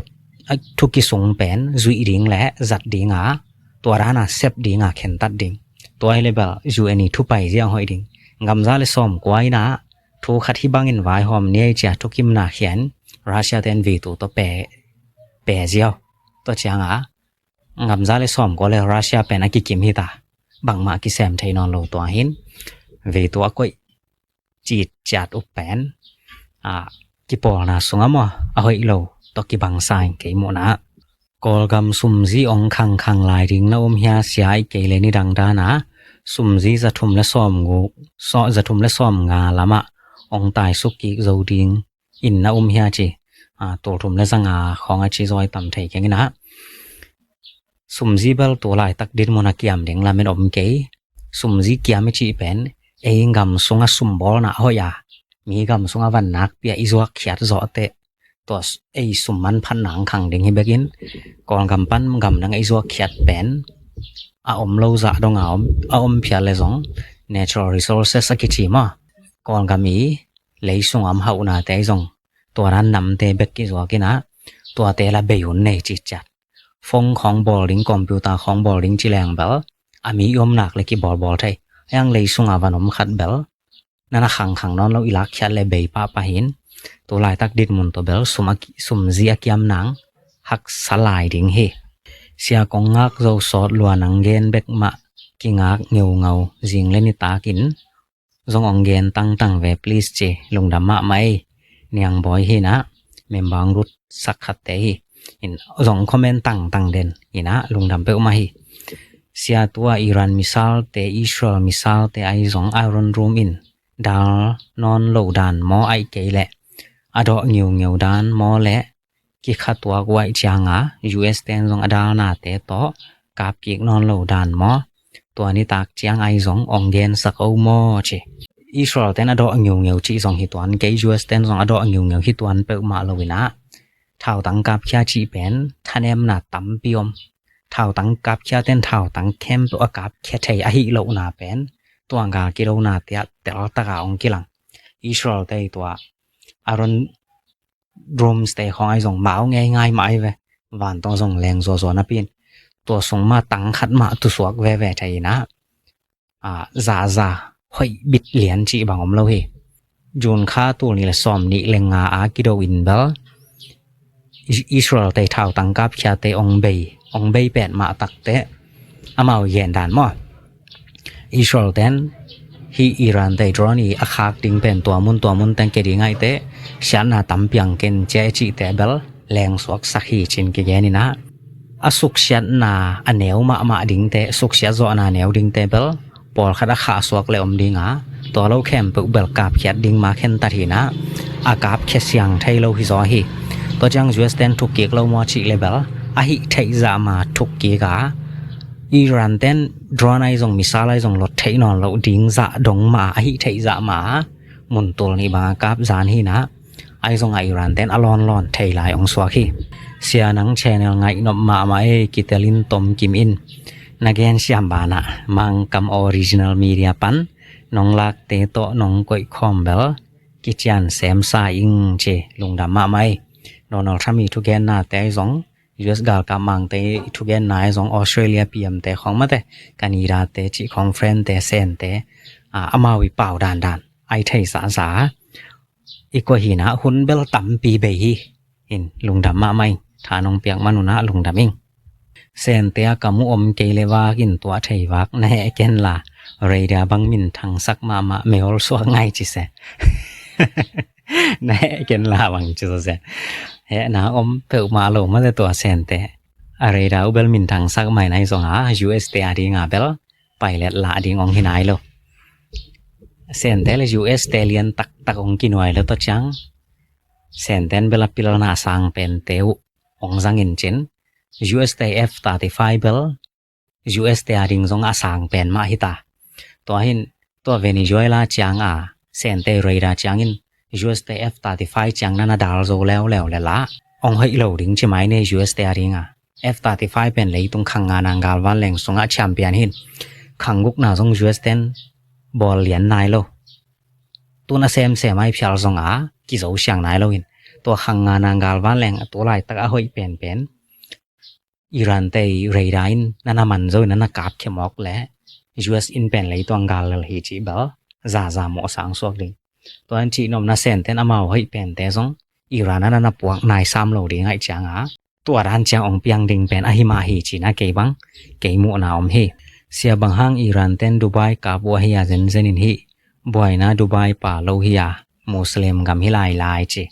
thu ki sung pen zui ding le zat ding a. Tua rana sep ding a khen tat ding. Tua i le bel UN i thu pai ziang hoi ding. Gam za le som kuai na. Thu khat hi bangin vaihawm ni ai chia thu kim na khian Russia ten veto to pe pe ziau to chiang a. Ngam za le som ko le Russia pen a kikim hi ta. ບາງມະກິແຊມໄທນອນໂລຕົວຫີນ ເວຕົວກົຍ ຈີດຈາດອຸບແປນ ອາ ກິປອລນາສຸງອາມໍ ອາໂຫຍໂລ ຕົກກິບັງຊາຍເກໂມນາ ກອລກຳສຸມຈີອອງຄັງຄັງລາຍດິງນະອົມເຮຍເສຍໄອເກເລນິດັງດານາ ສຸມຈີຈະທຸມແລະຊອມງູ ເຊາະຈະທຸມແລະຊອມງາລະມະ ອອງຕາຍສຸກກິກໂຈດິງ ອິນນະອົມເຮຍຈີ ອາ ໂຕທຸມແລະຊະງາ ຂອງອາຈີຈອຍຕຳໄທແກງນາ ສຸມຈີເບລໂຕລາຍຕັກດິນມົນອາກຽມເດັງລະແມ່ນອົມເກ ສຸມຈີກຽມເອຈີແປນ ເອງກຳສຸງອາສຸມບອລນະໂຫຍາ ມີກຳສຸງອາວັນນາກເປຍອີຈວກຂຽດເຈາະເຕະ ຕົວເອຍສຸມມັນພັນນາງຄັງເດັງເຮເບກອິນ ກອນກຳປັນກຳດັງເອຍຈວກຂຽດແປນ ອາອົມໂລຈະດົງອາອົມ ອາອົມເພຍເລຈອງ natural resources ອາກິຈີມາ ກອນກຳອີ ເລຍສຸງອຳເຮົານາແຕຈອງ ຕົວນັ້ນນຳເຕເບກກິຈວກກິນາ ຕົວເຕລະເບຍຸນເນຈິດຈັດ ຟົງຂອງບອລລິງ ຄອມພິວຕາຂອງບອລລິງຈິແລງເບລ ອາມີຍອມນາກເລກິບອລບອລໄທ ຍັງເລຍສຸງອາວານົມຂັດເບລ ນະນະຂັງຂັງນອນລາວອີລາກຂຽດແລເບຍປະປະຫີນ ໂຕລາຍຕັກດິດມຸນໂຕເບລ ສຸມອາກິ ສຸມຈີອາກຽມນາງ ຮັກສະລາຍດິງເຮ ເສຍກົງງາກໂຈສອດລົວນາງເກນເບກມະ ກິງາກເຫງົວເງົາ ຈິງເລນິຕາກິນ ຈົ່ງອອງເກນຕັງຕັງເວ ພລີສ ເຈ ລຸງດຳມະໄມ ນຽງບອຍເຮນະ ເມມບາງລຸດສັກຂັດເຕ ຫິນ ຈົ່ງຄອມເມັນຕັງຕັງເດັນ ຫິນະ ລຸງດຳເປວມາເຮ ເສຍຕົວອີຣານມິຊາລເຕ ອີສຣາເອລມິຊາລເຕ ໄອຈົ່ງ ອາຣອນຣູມອິນ ດາລນອນໂລດານມໍໄອເກແລະ ອາເດາະງິວເຫງົວດານມໍແລະ ກິຂະຕົວກວາຍຈຽງອາ ຢູເອສແຕນຈົ່ງອາດາລນາເຕໂຕ ກາບກິກນອນໂລດານມໍ ຕົວນິຕາກຈຽງໄອຈົ່ງອອງເກນສັກໂອມໍ ເຈ ອີສຣາເອລແຕນອາເດາະງິວເຫງົວຈີຈົ່ງຫິຕວນເກ ຢູເອສແຕນຈົ່ງອາເດາະງິວເຫງົວຫິຕວນເປີມາໂລວິນາ ທາວຕັງກາບຂຽຈີແປນ ທະແນມນາຕຳປິຍົມ ທາວຕັງກາບຂຽແຕນ ທາວຕັງແຄມເປີອາກາບຂຽໄທອາຫິໂລນາແປນ ຕົວກາກິໂລນາເຕຍ ແຕ່ລະຕະກາອົງກິລັງ ອີສຣາເອລເຕຕົວ ອາຣອນ ດຣອມສະເຕຂອງໄອຊົງມາເອົາງ່າຍໆມາໄອແວ ວານຕ້ອງສົ່ງແລງໂຊໂຊນະປີນ ຕົວສົ່ງມາຕັງຂັດມາຕຸສວກແວແວໄທນະ ອາ ຈາຈາ ຫ້ອຍບິດຫຼຽນຈີບາງອົມເລົາເຮ ຈູນຄາຕູນນີລະຊອມນິເລັງງາອາກິໂດອິນເບລ ອິ ອິສຣາເອລໄຕທ້າວຕັງກັບເຄຍເຕອອງເບຍ ອອງເບຍແປດມາຕັກເຕ ອາມາວແຢນດານມໍ ອິສຣາເອລແຕນ ຮີອີຣານໄຕໂດຣນອີອາຄາກດິງເປັນຕົວມຸນຕົວມຸນແຕງເກດີງ່າຍເຕ ຊຽນນາຕຳປຽງເກັນເຈຈິເຕເບລ ແລງສວກສັກຮີຈິນເກແກນີນາ ອາສຸກຊຽນນາອາແນວມະມະດິງເຕ ສຸກຊຽນໂຈອານາແນວດິງເຕເບລ ປອລຄັດອາຄາສວກແລອມດິງອາ ຕົວເລົາແຄມເປິກເບລກາບຂຽດດິງມາເຂັນຕັດຫີນາ ອາກາບຂຽດຊຽງໄທເລົາຫິໂຊຫິ ຕົວຈາງຢູເອສແຕນທຸກກີກເລົາມໍຈິເລເບລ ອາຫິໄທຈະມາທຸກກີກາ ອີຣານແຕນໂດຣນໄອຊົງມິສາລໄອຊົງລົດໄທນອນເລົາດິງຈະດົງມາ ອາຫິໄທຈະມາ ມຸນຕຸລນີບາງອາກາບຈານຫີນາ ໄອຊົງອາອີຣານແຕນອາລອນລອນໄທລາຍອອງສວກຮີ ເຊຍໜັງແຊແນວໄງນົບມາມາເອ ກິເຕລິນຕົມກິມອິນ ນາແກນຊຽມບານະ ມັງກຳອໍຣິຈິນອລມີເດຍປັນ ໜອງລາກເຕໂຕະໜອງກົຍຄອມເບລ ກິຈຽນແຊມຊາອິງເຈ ລຸງດຳມະໄມ ໂດນັລທຣຳມີທຸແກນນາແຕຊົງ ຢູເອສກາລກາມັງເຕທຸແກນນາໄອຊົງ ອອສເຕຣເລຍປີເອັມເຕຂອງມາແຕ ການີດາເຕຈິຂອງເຟຣນເຕແຊນເຕ ອາ ອາມາວິປາວດານດານ ໄອໄທສາສາ ອີກວາຫີນາ ຮຸນເບລຕຳປີເບຍຮີ ຫິນ ລຸງດຳມະໄມ ທານົງປຽກມະນຸນາ ລຸງດຳອິງ ແຊນເຕອາກະມຸອົມເກເລວາກິນຕົວໄທວາກ ນະແຮແກນລາ ເຣດາບັງມິນທັງສັກມາມະ ເມໂອລສວກງ່າຍຈິແຊ ນະແຮແກນລາບັງຈິແຊ ແຮນາອົມເປີມາໂລມາແຕ່ຕົວແຊນເຕ ອາເຣດາອຸເບລມິນທັງສັກໄມນາຍຊົງອາ ຢູເອສເຕອາດີງາເບລ ໄປແລດລາອາດີງອອງຫິນາຍໂລ ແຊນເຕລະຢູເອສເຕລຽນຕັກຕັກອອງກິນວາຍລະໂຕຈັງ ແຊນແຕນເບລາປິລະນາສາງເປັນເຕວ ອອງສັງອິນຈິນ ຢູເອສເຕເອັຟທາຕີ້ຟາຍເບລ ຢູເອສເຕອາດິງຊົງອາສາງເປັນມະຫິຕາ ຕົວຫິນ ຕົວເວນີຊູເອລາຈຽງອາ ແຊນເຕເຣດາຈຽງອິນ ຢູເອສເຕເອັຟທາຕີ້ຟາຍຈຽງນານາດາລໂຈແລວແລວແລລາ ອອງເຮີຍໂລດິງຈິໄມເນ ຢູເອສເຕອາດິງອາ ເອັຟທາຕີ້ຟາຍເປັນເລຍຕຸງຄັງງານາງກາລວານແລງສຸງອາຊຽມປຽນຫິນ ຄັງກຸກນາຊົງຢູເອສແຕນ ບອລລຽນນາຍໂລ ຕຸນອາແຊມແຊມໄອພຽລຊົງອາ ກິໂຈຊຽງນາຍໂລຫິນ ຕົວຄັງງານາງກາລວານແລງ ອາໂຕລາຍຕັກອາໂຫຍເປັນເປັນ ອີຣານເຕເຣດາອິນ ນານາມັນໂຈນານາກາບເຄມອກແລ ຢູເອສອິນເປັນເລຍຕົວງກາລເລີເຮຈິເບລ ຈາຈາໂມສາງສວກດິງ ຕົວອັນຈິນົມນາແຊນແຕນອາມາວເຮີຍເປັນເຕຊົງ ອີຣານນານາປວກນາຍສາມໂລດີງໄອຈຽງອາ ຕົວດານຈຽງອອງປຽງດິງເປັນອາຫິມາເຮຈິນາເກບັງ ເກມຸນາອອມເຮ Sia bang hang Iran ten Dubai kap u ahi a zenzen in hi, buaina Dubai pa lo hi a, Muslim gam hi lai lai chi.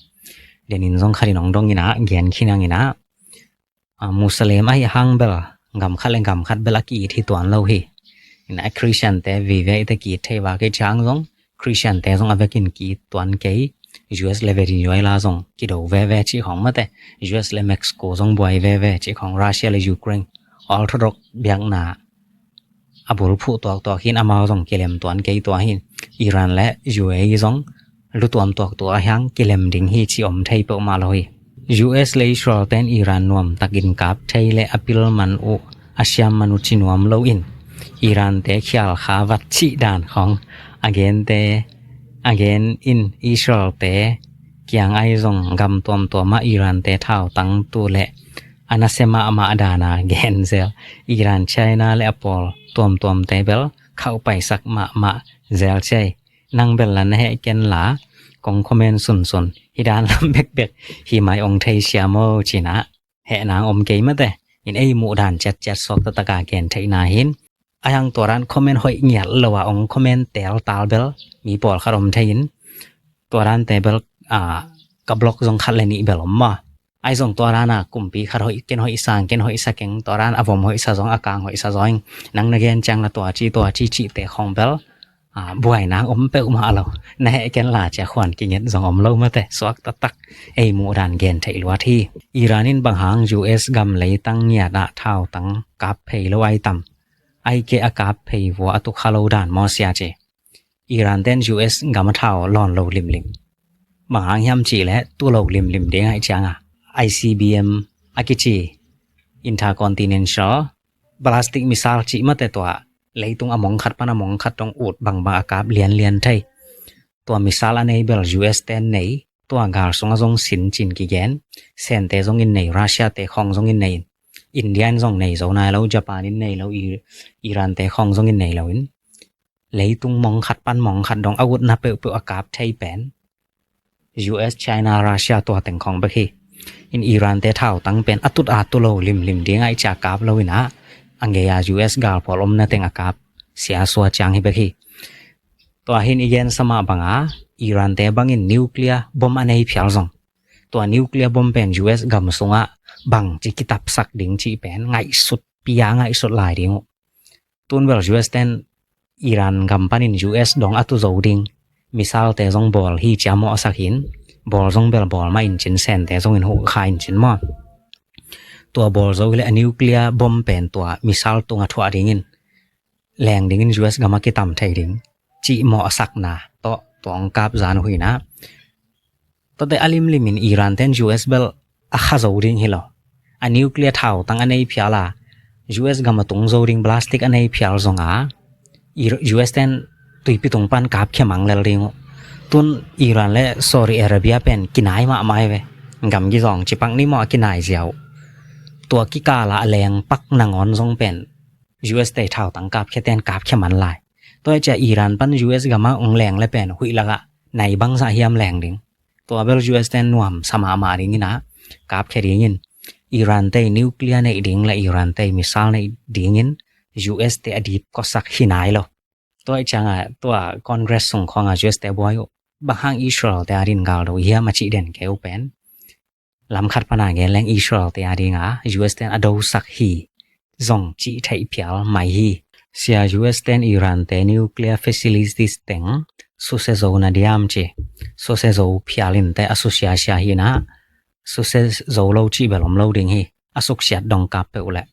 Denin zong khatin ong dong ina, gen khinang ina. A, Muslim ahi hang bel, gam khat le gam khat bel a ki it hi tuan lo hi. Ina Christian te vive ite ki it thei va ke chang zong, Christian te zong a vekin ki tuan kei, U S le Venezuela zong ki do veve chi khong mate, U S le Mexico zong buai veve chi khong, Russia le Ukraine, Orthodox biakna a bul phu tuak tuak hin amau zong ki lem tuan kei tua hin, Iran le U A E zong lu tuam tuak tua hiang ki lem ding hi chi om thei peuh ma lo hi. U S le Israel ten Iran nuam takin kap thei le a pil man u a siam man u chi nuam lo in, Iran te khial kha vat chi dan khong a gen te, a gen in Israel te kiang ai zong gam tuam tuam a Iran te thau tang tu le a na se ma ma dana gen zel, Iran China le a pol tuam tuam te bel khau pai sak ma ma zel chei. Nang bel la na he ken la, kong comment sun sun hi dan lam bek bek hi mai ong thei sia mo chi na. He nang om kei mate, in ei mu dan chat chat sok ta taka ken thei na hin. Ai hang tua ran comment hoi ngiat lo wa ong comment tel tal bel, mi pol khat om thei in. Tua ran te bel, a, ka block zong khat le ni bel om ma. Ai zong tua ran a kumpi khat hoi ken hoi sang, ken hoi sa keng, tua ran a vom hoi sa zong, a kang hoi sa zong. Nang na gen chang la tua chi, tua chi chi te khong bel. A, buai nang om peuh ma lo. Na he ken la cha khwan ki nget zong om lo mate, suak ta tak. Ei mu dan gen thei lua thi. Iran in bang hang U S gam lei tang ngiat a thau tang kap phei lo ai tam. Ai ke a kap phei vua a tu kha lo dan mo sia chi. Iran ten U S gam a thau lon lo lim lim. Bang hang hiam chi le tu lo lim lim ding ai chang a. I C B M a ki chi. Intercontinental ballistic missile chi mate tua. Leitung a mong khat pan a mong khat tong ut bang bang a kap lian lian thei. Tua missile a nei bel U S ten nei. Tua gal sung a zong sin chin ki gen. Sen te zong in nei, Russia te khong zong in nei. India in zong nei zo nai lo, Japan in nei lo, I-, Iran te khong zong in nei lo in. Leitung mong khat pan mong khat dong a ut na peuh peuh a kap thei pen. U S, China, Russia tua teng khong bek hi. In Iran te thau tang pen a tut a tu lo lim lim ding ai cha kap lo ina. Angei a U S gal pol om na teng a kap. Sia sua chang hi bek hi. Tua hin i gen sama banga, Iran te bangin nuclear bomb a nei phial zong. Tua nuclear bomb pen U S gam sunga bang chi kitap sak ding chi pen ngai sut pia ngai sut lai ding u. Tun bel U S ten Iran gam panin U S dong a tu zo ding. Missile te zong bol hi chia mo sak hin. Bol zong bel bol ma in chin sen te zong in hu kha in chin mo. Tua bol zo le a nuclear bomb pen tua missile tunga thua ding in. Leng ding in U S gam a kitam thei ding. Chi mo a sak na. To, tuang kap zan hui na. To te a lim lim in Iran ten U S bel a kha zo ding hi lo. A nuclear thau tang a nei phial a. U S gam a tung zo ding ballistic a nei phial zong a. I-, U S ten tuipi tung pan kap khia mang lel ding u. Tun Iran le Saudi Arabia pen kinai ma mai ve. Gam gi zong chi pak ni mo a kinai ziau. Tua ki kala a leng pak nangon zong pen. U S te thau tang kap khia ten kap khia man lai. Tua cha Iran pan U S gam a ong leng le pen hui lak a nai bang za hiam leng ding. Tua bel U S ten nuam sama ma ding ina kap khia ding in. Iran te nuclear nei ding le Iran te missile nei ding in U S te a dip ko sak hi nai lo. Tua i chang a tua Congress sung khong a U S te buai u. Bang hang Israel te a din gal do hiam a chi den ke u pen. Lam khat pana gen leng Israel te a ding a, U S ten a do sak hi. Zong chi thei phial mai hi. Sia U S ten Iran te nuclear facilities teng, suse zo na diam chi. Suse zo phial in te a susia sia hi na. Suse zo lo chi bel om lo ding hi. A suk siat dong kap peuh le.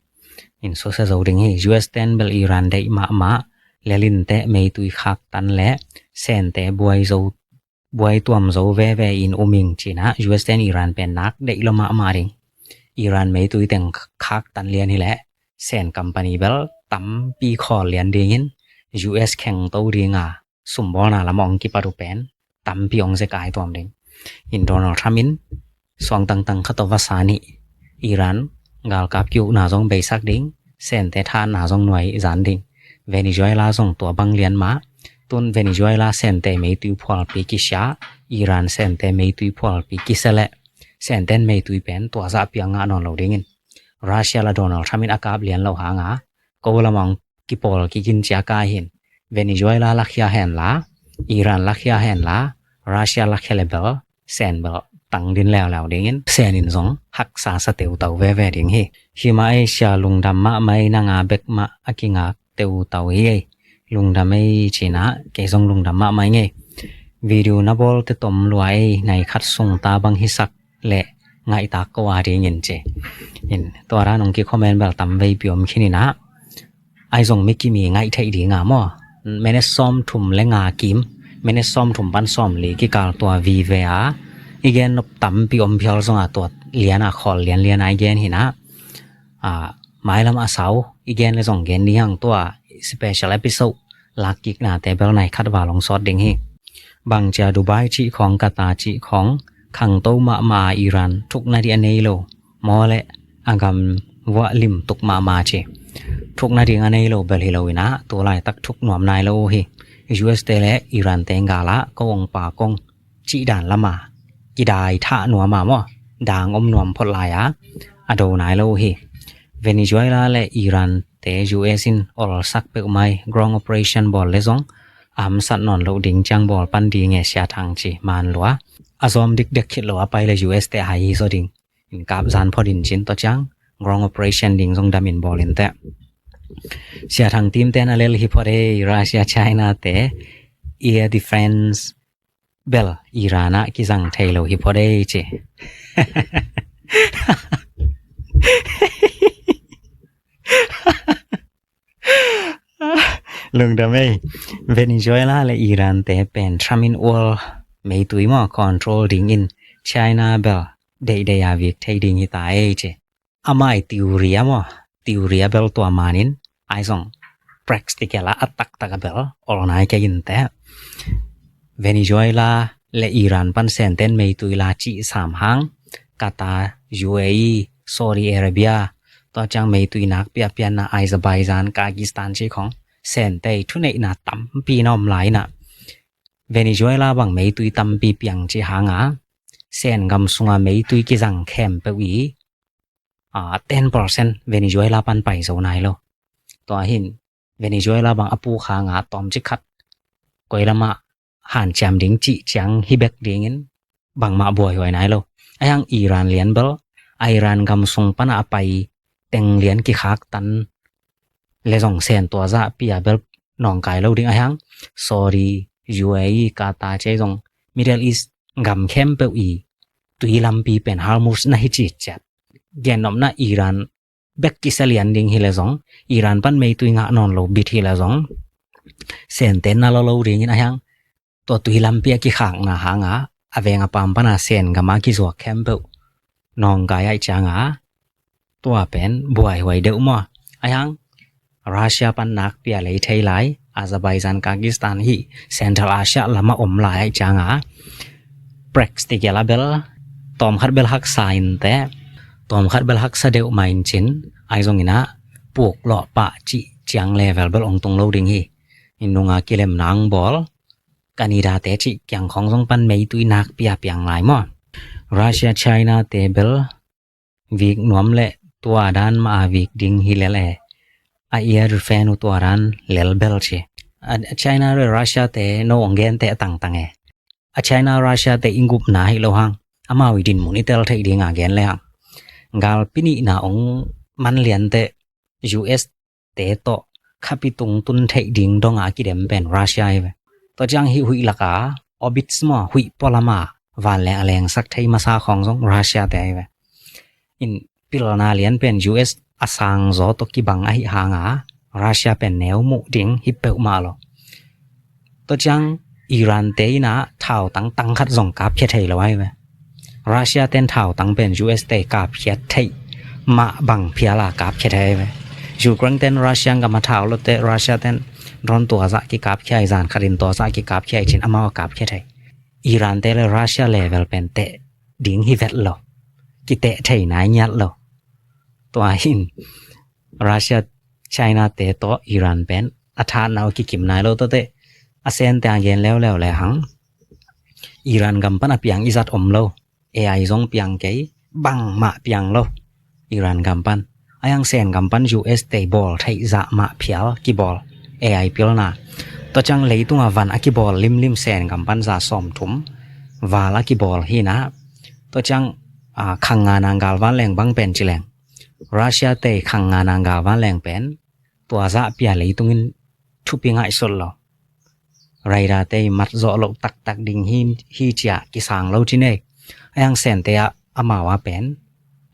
In suse zo ding hi. U S ten bel Iran dei ma ma. Lelin te meitui khak tan le. Sen te buai zo buai tuam zo veve in um ing chi na, U S ten Iran pen nak dei lo ma ma ding. Iran meitui teng khak tan lian hi le, sen company bel tampi khol lian ding in, U S kheng to ding a, sum bol na lam ong kipat u pen, tampi ong ze kai tuam ding. In Donald Trump in, suang tang tang kha to vasa ni, Iran, gal kap kiu na zong bei sak ding, sen te tha na zong nuai zan ding. Venezuela zong tua bang lian ma, tun Venezuela sen te meitui phual pi kisia, Iran sen te meitui phual pi kisia le, sen ten meitui pen tua za piang nga non lo ding in. Russia la Donald Trump in a kap lian lo hang a, ko la mong ກິໂປລກິກິນເຈຍກາຍຫິນ ເວເນຊູເອລາລັກເຮຍແຮນລາ ອີຣານລັກເຮຍແຮນລາ ຣັດເຊຍລັກເຮຍເລເບວ ແຊນເບວຕັງດິນແລ້ວແລ້ວເດງ ແຊນອິນຊົງຮັກສາສະເຕວເຕົາແວແວເດງເຮ ຫິມະເອເຊຍລຸງດຳມະໄມນາງາເບັກມະອາກິງາເຕວເຕົາເຮ ລຸງດຳເອເຊຍນະເກຊົງລຸງດຳມະໄມເງ ວິດີໂອນະບົລເຕຕົມລວຍໃນຂັດສົງຕາບັງຫິສັກ ແລະ ງາຍຕາກກະວາເດງເງິນເຈ ເຫັນຕົວລະນ້ອງກິຄອມເມັນແບບຕຳໄວປິອມຄີນີ້ນະ ອາຍຊົງມິກິມີງາຍໄທດີງາມໍ ແມເນດຊອມທຸມແລະງາກິມ ແມເນດຊອມທຸມປັນຊອມລີກິກາລຕົວວີເວອາ ອີແກນນົບຕຳປິອມພຽວຊົງອາຕົວເລຍນາ ຄອນລຽນເລຍນາ ອີແກນຫິນະ ອາ ມາຍລຳອາເຊົາ ອີແກນລະຊົງແກນດີຫັ້ງຕົວ ສະເປຊຽລເອພິໂຊດ ລາກກິກນາແຕ່ເບວນາຍຄັດວ່າລົງຊອດເດັງເຮ ບັງຈາດູໄບຈິຂອງ ກາຕາຈິຂອງ ຄັງໂຕມະມາ ອີຣານ ທຸກນາດີອາເນໂລ ມໍແລະ ອາກຳວະລິມຕຸກມະມາເຈ ທຸກນາດີອາເນໂລ ເບວເຮໂລວິນາ ໂຕລາຍຕັກທຸກນວມນາຍໂລເຮ ຢູເອສເຕ ແລະ ອີຣານແຕງກາລະ ກອງປາກອງ ຈິດານລະມາ ກິດາຍທະນວມມາມໍ ດາງອົມນວມພົດລາຍອາ ອາໂດນາຍໂລເຮ ເວເນຊູເອລາ ແລະ ອີຣານ ເຕຢູເອຊິນ ອອລສັກເປີກໄມ ກຣອງໂອເປເຣຊັນບອນເລຊອງ ອຳສັດນອນໂລດິງຈາງບອນປັນດີເງເຊຍທາງຈີມານລັວ ອາຊອມດິກເດັກຄິດໂລອາໄປລະຢູເອສເຕໄຮຮີໂຊດິງ ກາບຈານພໍດິນຈິນຕໍ່ຈາງ ກຣອງໂອເປເຣຊັນດິງຊົງດາມິນບອນລິນແຕ ເຊຍທາງທີມແຕນອາເລລຮີພອເດ ຣັດເຊຍໄຊນາເຕ ເອຍດີເຟນ ເບລ ອີຣານະກິຊັງໄທໂລຮີພອເດເຈ ລຸງດຳເອ ເວເນຊູເອລາ ແລະ ອີຣານ ແຕ່ເປັນທຣຳອິນໂອລ ເມຕຸຍມໍ ຄອນໂທຣລດິງອິນ ໄຊນາເບລ ເດເດຍາວິກ ໄທດິງຮິຕາເອເຈ ອາມາຍຕິວເຣຍມໍ ຕິວເຣຍເບລຕົວມານິນ ອາຍຊອງ ແປຣັກສະຕິເກລາ ອາຕັກຕະກະເບລ ອອລນາຍແກອິນແຕ ເວເນຊູເອລາ ແລະ ອີຣານ ປັນແສນເຕັນເມຕຸຍລາຈິສາມຫາງ ກາຕາ ຢູເອອີ ໂຊດີອາຣາເບຍ ຕໍ່ຈາງເມຕຸຍນາກປຽປຽນນາ ອາເຊີໄບຈານ ກາກິສຕານ ເຊຂອງ ແສນເຕທຸເນນາ ຕຳປີນອມລາຍນາ ເວເນຊູເອລາ ບັງເມຕຸຍຕຳປີປຽງຈິຫາງາ ແສນກຳຊຸງອາເມຕຸຍກິຊັງແຄມເປວອີ ອາ ເຕັນເປີເຊັນ ເວເນຊູເອລາ ປັນໄປໂຊນາຍໂລ ຕົວຫິນ ເວເນຊູເອລາ ບັງອະປູຄາງາ ຕອມຈິຄັດ ກອຍລະມະ ຫານຈາມດິງຈິຈຽງ ຮິເບັກດິງອິນ ບັງມະບວຍຫວຍນາຍໂລ ອາຍັງ ອີຣານລຽນເບລ ອາອີຣານກຳຊົງປະນາໄປ ແຕ່ງລຽນກິຄາກຕັນ ແລະ ສອງແສນຕົວຈະເປຍເບລ ນອງກາຍໂລດິງອາຍັງ ໂຊດີ ຢູເອອີ ກາຕາ ເຈຊົງ ມິດເດິລອີສ ກຳແຄມເປວອີ ຕຸຍລຳປີເປັນຮາມຸສ ນະຮິຈິດຈັດ ແກນນຳນະ ອີຣານ ແບັກກິສລຽນດິງຮິລະຊົງ ອີຣານ ປັນເມຕຸຍງະນອນໂລບິດຮິລະຊົງ ແສນເຕັນນະໂລໂລດິງອິນອາຍັງ ຕົວຕຸຍລຳເປຍກິຄາກນາຫາງາ ອາແວງອາປາມປະນາແສນກະມາກິສວກແຄມເປີ ນອງກາຍໄອຈາງາ ຕົວເປັນບວຍຫວຍເດວມໍ ອາຍັງ ຣັດເຊຍ ປັນນາກເປຍເລໄທລາຍ ອາເຊີໄບຈານ ກາກິສຕານ ຮີ ເຊັນທຣາລອາເຊຍ ລະມະອົມລາຍໄອຈາງາ ແປຣັກສະຕິເກລາເບລ ຕອມຄັດເບລຮັກສາອິນແຕ ຕອມຄັດເບລຮັກສະເດວມາອິນຈິນ ອາຍຊົງອິນນະ ປູກເລາະປະຈິຈຽງເລເວລເບລອົງຕຸງໂລດິງຮີ ອິນນຸງາກິເລັມນາງບອລ ການີດາເຕຈິກຽງຂອງຊົງປັນເມຕຸຍນາກເປຍປຽງລາຍມໍ ຣັດເຊຍ ໄຊນາ ເຕເບລ ວິກນວມ ແລະ ຕົວດ້ານມະອາວິກດິງຮີເລລເອ ອາເອຍດຸແຟນູຕົວດ້ານເລລເບລເຊ ອາ ໄຊນາ ແລະ ຣັດເຊຍ ເຕໂນອົງແກນເຕຕັງຕັງເອ ອາ ໄຊນາ ຣັດເຊຍ ເຕອິງກຸບນາຮີໂລຫັງ ອາມາວິດິນມຸນອິເຕລເທກດີງາແກນແລຫັງ ກາລປິນີນາອົງມັນລຽນເຕ ຢູເອສ ເຕໂຕ ຄາປິຕຸງຕຸນເທກດີງດົງອາກິເດັມເປັນຣັດເຊຍເວ ໂຕຈາງຮີຫຸຍລະກາ ອອບິດສະມໍ ຫຸຍປໍລະມາ ວານແລງອາແລງສັກໄທມາຊາຂອງຊົງຣັດເຊຍແຕເວ ອິນປິລະນາລຽນເປັນຢູເອສ ອາຊາງໂຈໂຕກິບັງອາຫິຫາງາ ຣັດເຊຍເປັນແນວມຸດິງຮິເປວມາໂລ ໂຕຈາງ ອີຣານເຕອີນາ ທາວຕັງຕັງຄັດຊົງກາບເຄເທລະໄວເວ ຣັດເຊຍເຕັນທາວຕັງເປັນຢູເອສເຕກາບເຄເທ ມະບັງເພຍລາກາບເຄເທເວ ຢູເຄຣນເຕັນຣັດເຊຍກະມາທາວໂລເຕຣັດເຊຍເຕັນ ດຣອນຕົວຈະກິກາບເຄໄອຈານ ຄາດິນຕົວຈະກິກາບເຄໄອຈິນອາມາວະກາບເຄເທ ອີຣານເຕ ແລະ ຣັດເຊຍເລເວລເປັນເຕ ດິງຮີເວັດໂລ ກິເຕະໄທນາຍຍາດໂລ ຕົວຫິນ ຣັດເຊຍ ໄຊນາ ເຕໂຕ ອີຣານເປັນ ອາທານາວກິກິມນາຍໂລໂຕເຕ ອາເຊນແຕອາເກນແລ້ວແລ້ວແລຫັງ ອີຣານກຳປັນອາປຽງອີຈັດອົມໂລ ເອໄອຊົງປຽງເກ ບັງມະປຽງໂລ ອີຣານກຳປັນ ອາຍັງແສນກຳປັນຢູເອັສເຕບອລໄທຈະມະພຽວ ກິບອລ ເອໄອປິລນາ ໂຕຈັ່ງເລຕຸງອາວັນອາກິບອລລິມລິມແສນກຳປັນຈາສອມທຸມ ວາລາກິບອລຮີນາ ໂຕຈັ່ງ ອາ ຄັງງານາງກາລວານແລງບັງແປນຈິແລງ ຣາຊຽເຕຄັງງານາງກາລວານແລງແປນ ຕົວຈະປຽເລຕຸງອິນ ທຸບປິງຫາຍສົດລາວ ໄຣດາເຕມັດເຈາະໂລກຕັກຕັກດິງຮີ ຮີເຈຍ ກິສາງເລົ່າຈິເນ ອາຍັງແສນເຕອະ ອາມາວາແປນ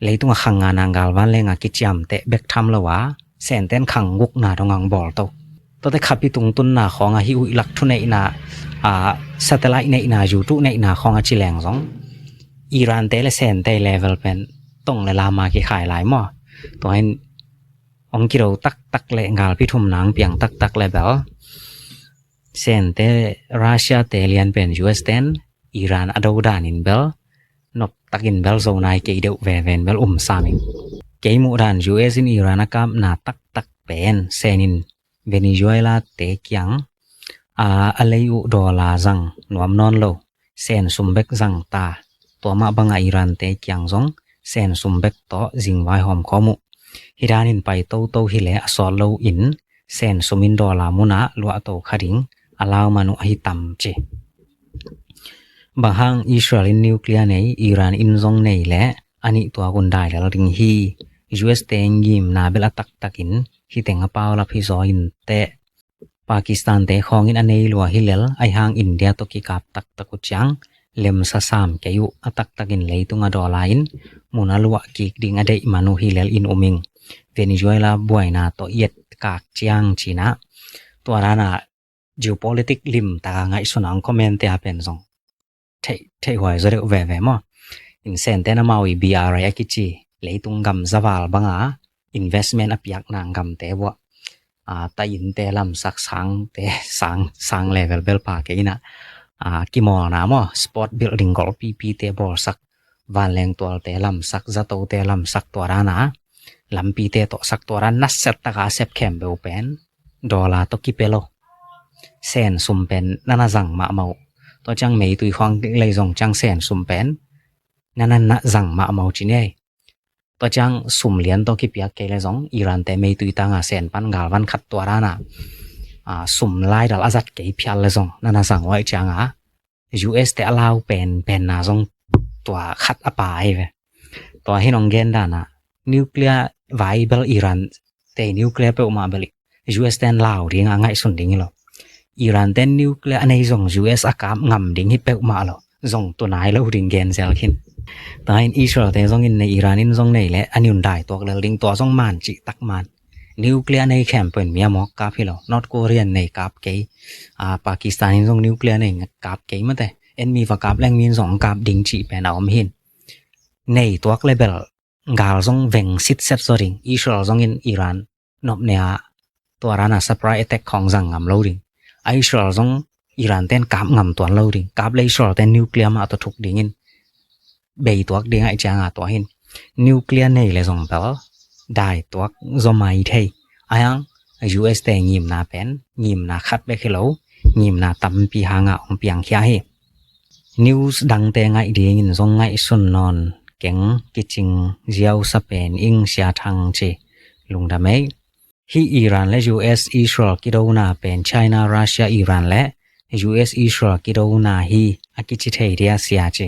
ເລຕຸງອາຄັງງານາງກາລວານແລງອາກິຈຽມເຕະເບັກທຳລະວາ ແສນແຕນຄັງກຸກນາດອງອັງບອລໂຕ ໂຕເຕຄາປິຕຸງຕຸນນາຂອງອາຫິອຸຍລັກທຸເນນາ ອາ ສະເຕໄລເນນາຢູຕຸເນນາຂອງອາຈິແລງຈອງ ອີຣານເຕແລະແສນເຕແລເວລແປນ ຕົງແລລາມາກິຂາຍລາຍມໍ ໂຕເຫັນ ອອງກິໂລຕັກຕັກແລະ ງາລພິທຸມນາງປຽງຕັກຕັກແລແບວ ແສນເຕ ຣາຊຽເຕລຽນເປັນຢູເອັສແຕນ ອີຣານອະໂດດານອິນເບລ ນົບຕັກອິນເບລໂຊນາຍເກເດວແວແວນເບລອຸມສາມິງ ເກມຸດານຢູເອັສອິນອີຣານອາກາບນາຕັກຕັກແປນ ແສນອິນ ເວນີຊູເອລາເຕກຽງ ອາ ອາເລອຸໂດລາຈັ່ງນວມນອນໂລ ແສນສຸມເບັກຈັ່ງຕາ ຕົວມະບັງອາອີຣານເຕກຽງຈົງ ແສນສຸມເບັກໂຕຈິງວາຍຫອມຄໍມຸ ຮິດານິນໄປໂຕໂຕຮິແລອະຊອດໂລອິນ ແສນສຸມອິນໂດລາມຸນາ ລຸອະໂຕຄະດິງ ອາລາວມະນຸອະຫິຕຳເຈ ບາງຫາງ ອິສຣາເອລອິນນິວເຄລຍເນ ອີຣານອິນຈົງເນ ແລະ ອານິຕົວກຸນດາຍແລລະດິງຮີ ຢູເອັສເຕງຍິມນາເບລອະຕັກຕັກອິນ ຮີເຕັງອະປາວລະພິຊໍອິນເຕ ປາກິສຕານເຕຄອງອິນອະເນລົວຮິເລລ ໄອຮາງອິນເດຍໂຕກິກາບຕັກຕະກຸຈຽງ ເລັມສະສາມເກຍຸອະຕັກຕະກິນເລຕຸງອະດໍລາອິນ ມຸນອາລຸອະກິກດິງອະເດມານູຮີເລລອິນອຸມິງ ເວນີຊູເອລາບວຍນາໂຕອຽດກາກຈຽງຈີນາ ຕົວດານາ geopolitics ລິມຕາກາໄງສຸນອງຄອມເມັນເຕອາເປັນສອງ ເທ ເທຫວຍຈະເດວແວແວມໍ ອິນເຊນເຕນະມາວອີບີອາໄລອາກິຈີ ເລຕຸງກຳສະຫວາລບັງອາ investment ອາປິຍັກນາງກຳເຕວະ ອາ ຕາອິນເຕລຳສັກສາງເຕ ສາງ ສາງແລເວລເບລປາເກຍນະ ອາ ກິມໍນາມໍ sport building ກໍປີປີເຕບໍສັກ ວານແລງຕົວເຕລຳສັກ ຈະໂຕເຕລຳສັກຕົວດານາ ລຳປີເຕໂຕສັກຕົວດານ ນັດເຊດຕະກາເຊັບແຄມເບວແປນ ໂດລາໂຕກິເປໂລ ແສນສຸມແປນ ນະນະຈັງມະເມົາ ໂຕຈັ່ງເມຕຸຍຄວາງເລຍຈົງຈັງແສນສຸມແປນ ນະນະນະຈັງມະເມົາຈິເນ ໂຕຈັ່ງສຸມລຽນໂຕກິປຽກເກເລຈົງ ອີຣານແຕເມຕຸຍຕາງອາແສນປັນກາລວັນຂັດຕົວດານາ ອາ ສຸມລາຍດາລອາຈັດເກພຽລເລຈົງ ນະນະຈັງໄວຈາງອາ ຢູເອັສແຕອາລາວແປນ ແປນນາຈົງ ຕົວຂັດອາປາຍເວ ຕົວເຮັດອອງແກນດານາ nuclear viable ອີຣານ ເຕນິວເຄລຍເປີມາເບລິ ຢູເອັສແຕນລາວດິງອາໄງສຸນດິງໂລ ອີຣານແຕນນິວເຄລຍອາໄນຈົງ ຢູເອັສອາກາບງຳດິງຮີເປີມາໂລ ຈົງໂຕນາຍໂລດິງແກນເຊລຄິນ ຕາຍອິນອິສຣາເອລເຕຈົງອິນໃນອີຣານອິນຈົງໃນແລະ ອານິວນດາຍຕົວກເລລດິງຕົວຈົງມານຈິຕັກມານ ນິວເຄລຍໃນແຄມເປີນເມຍໝອກກາບຮີໂລ North Korea ໃນກາບເກ ອາ ປາກິສຕານອິນຈົງນິວເຄລຍໃນກາບເກມາແຕ ເອັນມີວາກາບແລງມີນສອງກາບດິງຈິແປນອາວມຫີນ ໃນຕົວກເລເບລ ກາລຈົງແວງສິດເຊັດໂຊດິງ ອິສຣາເອລຈົງອິນອີຣານ ນອບເນອ ຕົວດານາ surprise attack ຂອງຈັງງຳໂລດິງ ໄອສຣາເອລຈົງ ອີຣານແຕນກາບງຳຕົວໂລດິງ ກາບເລສຣາເອລແຕນນິວເຄລຍມາຕົວທຸກດິງອິນ ເບຕົວກດິງໄອຈາງອາຕົວເຫັນ ນິວເຄລຍເນເລຈົງເບລ ດາຍຕົວກໂຈໄມເທ ອາຍັງ ຢູເອັສແຕງຍິມນາແປນ ຍິມນາຂັດເບເຄໂລ ຍິມນາຕຳປີຫາງາອອງປຽງເຄຍເຮ News ດັງແຕ່ໄງດີຍິນຊົງໄງຊຸນນອນ ເກັງ ກິຈິງ ຈຽວ ສະເປນ ອິງ ເຊຍ ທັງ ເຈ ລຸງດາເມ ຮີ ອີຣານ ແລະ ຢູເອັສ ອິສຣາເອລ ກິໂດນາ ເປັນ ໄຊນາ ຣັດເຊຍ ອີຣານ ແລະ ຢູເອັສ ອິສຣາເອລ ກິໂດນາ ຮີ ອາກິຈິເທ ເດຍ ເຊຍ ເຈ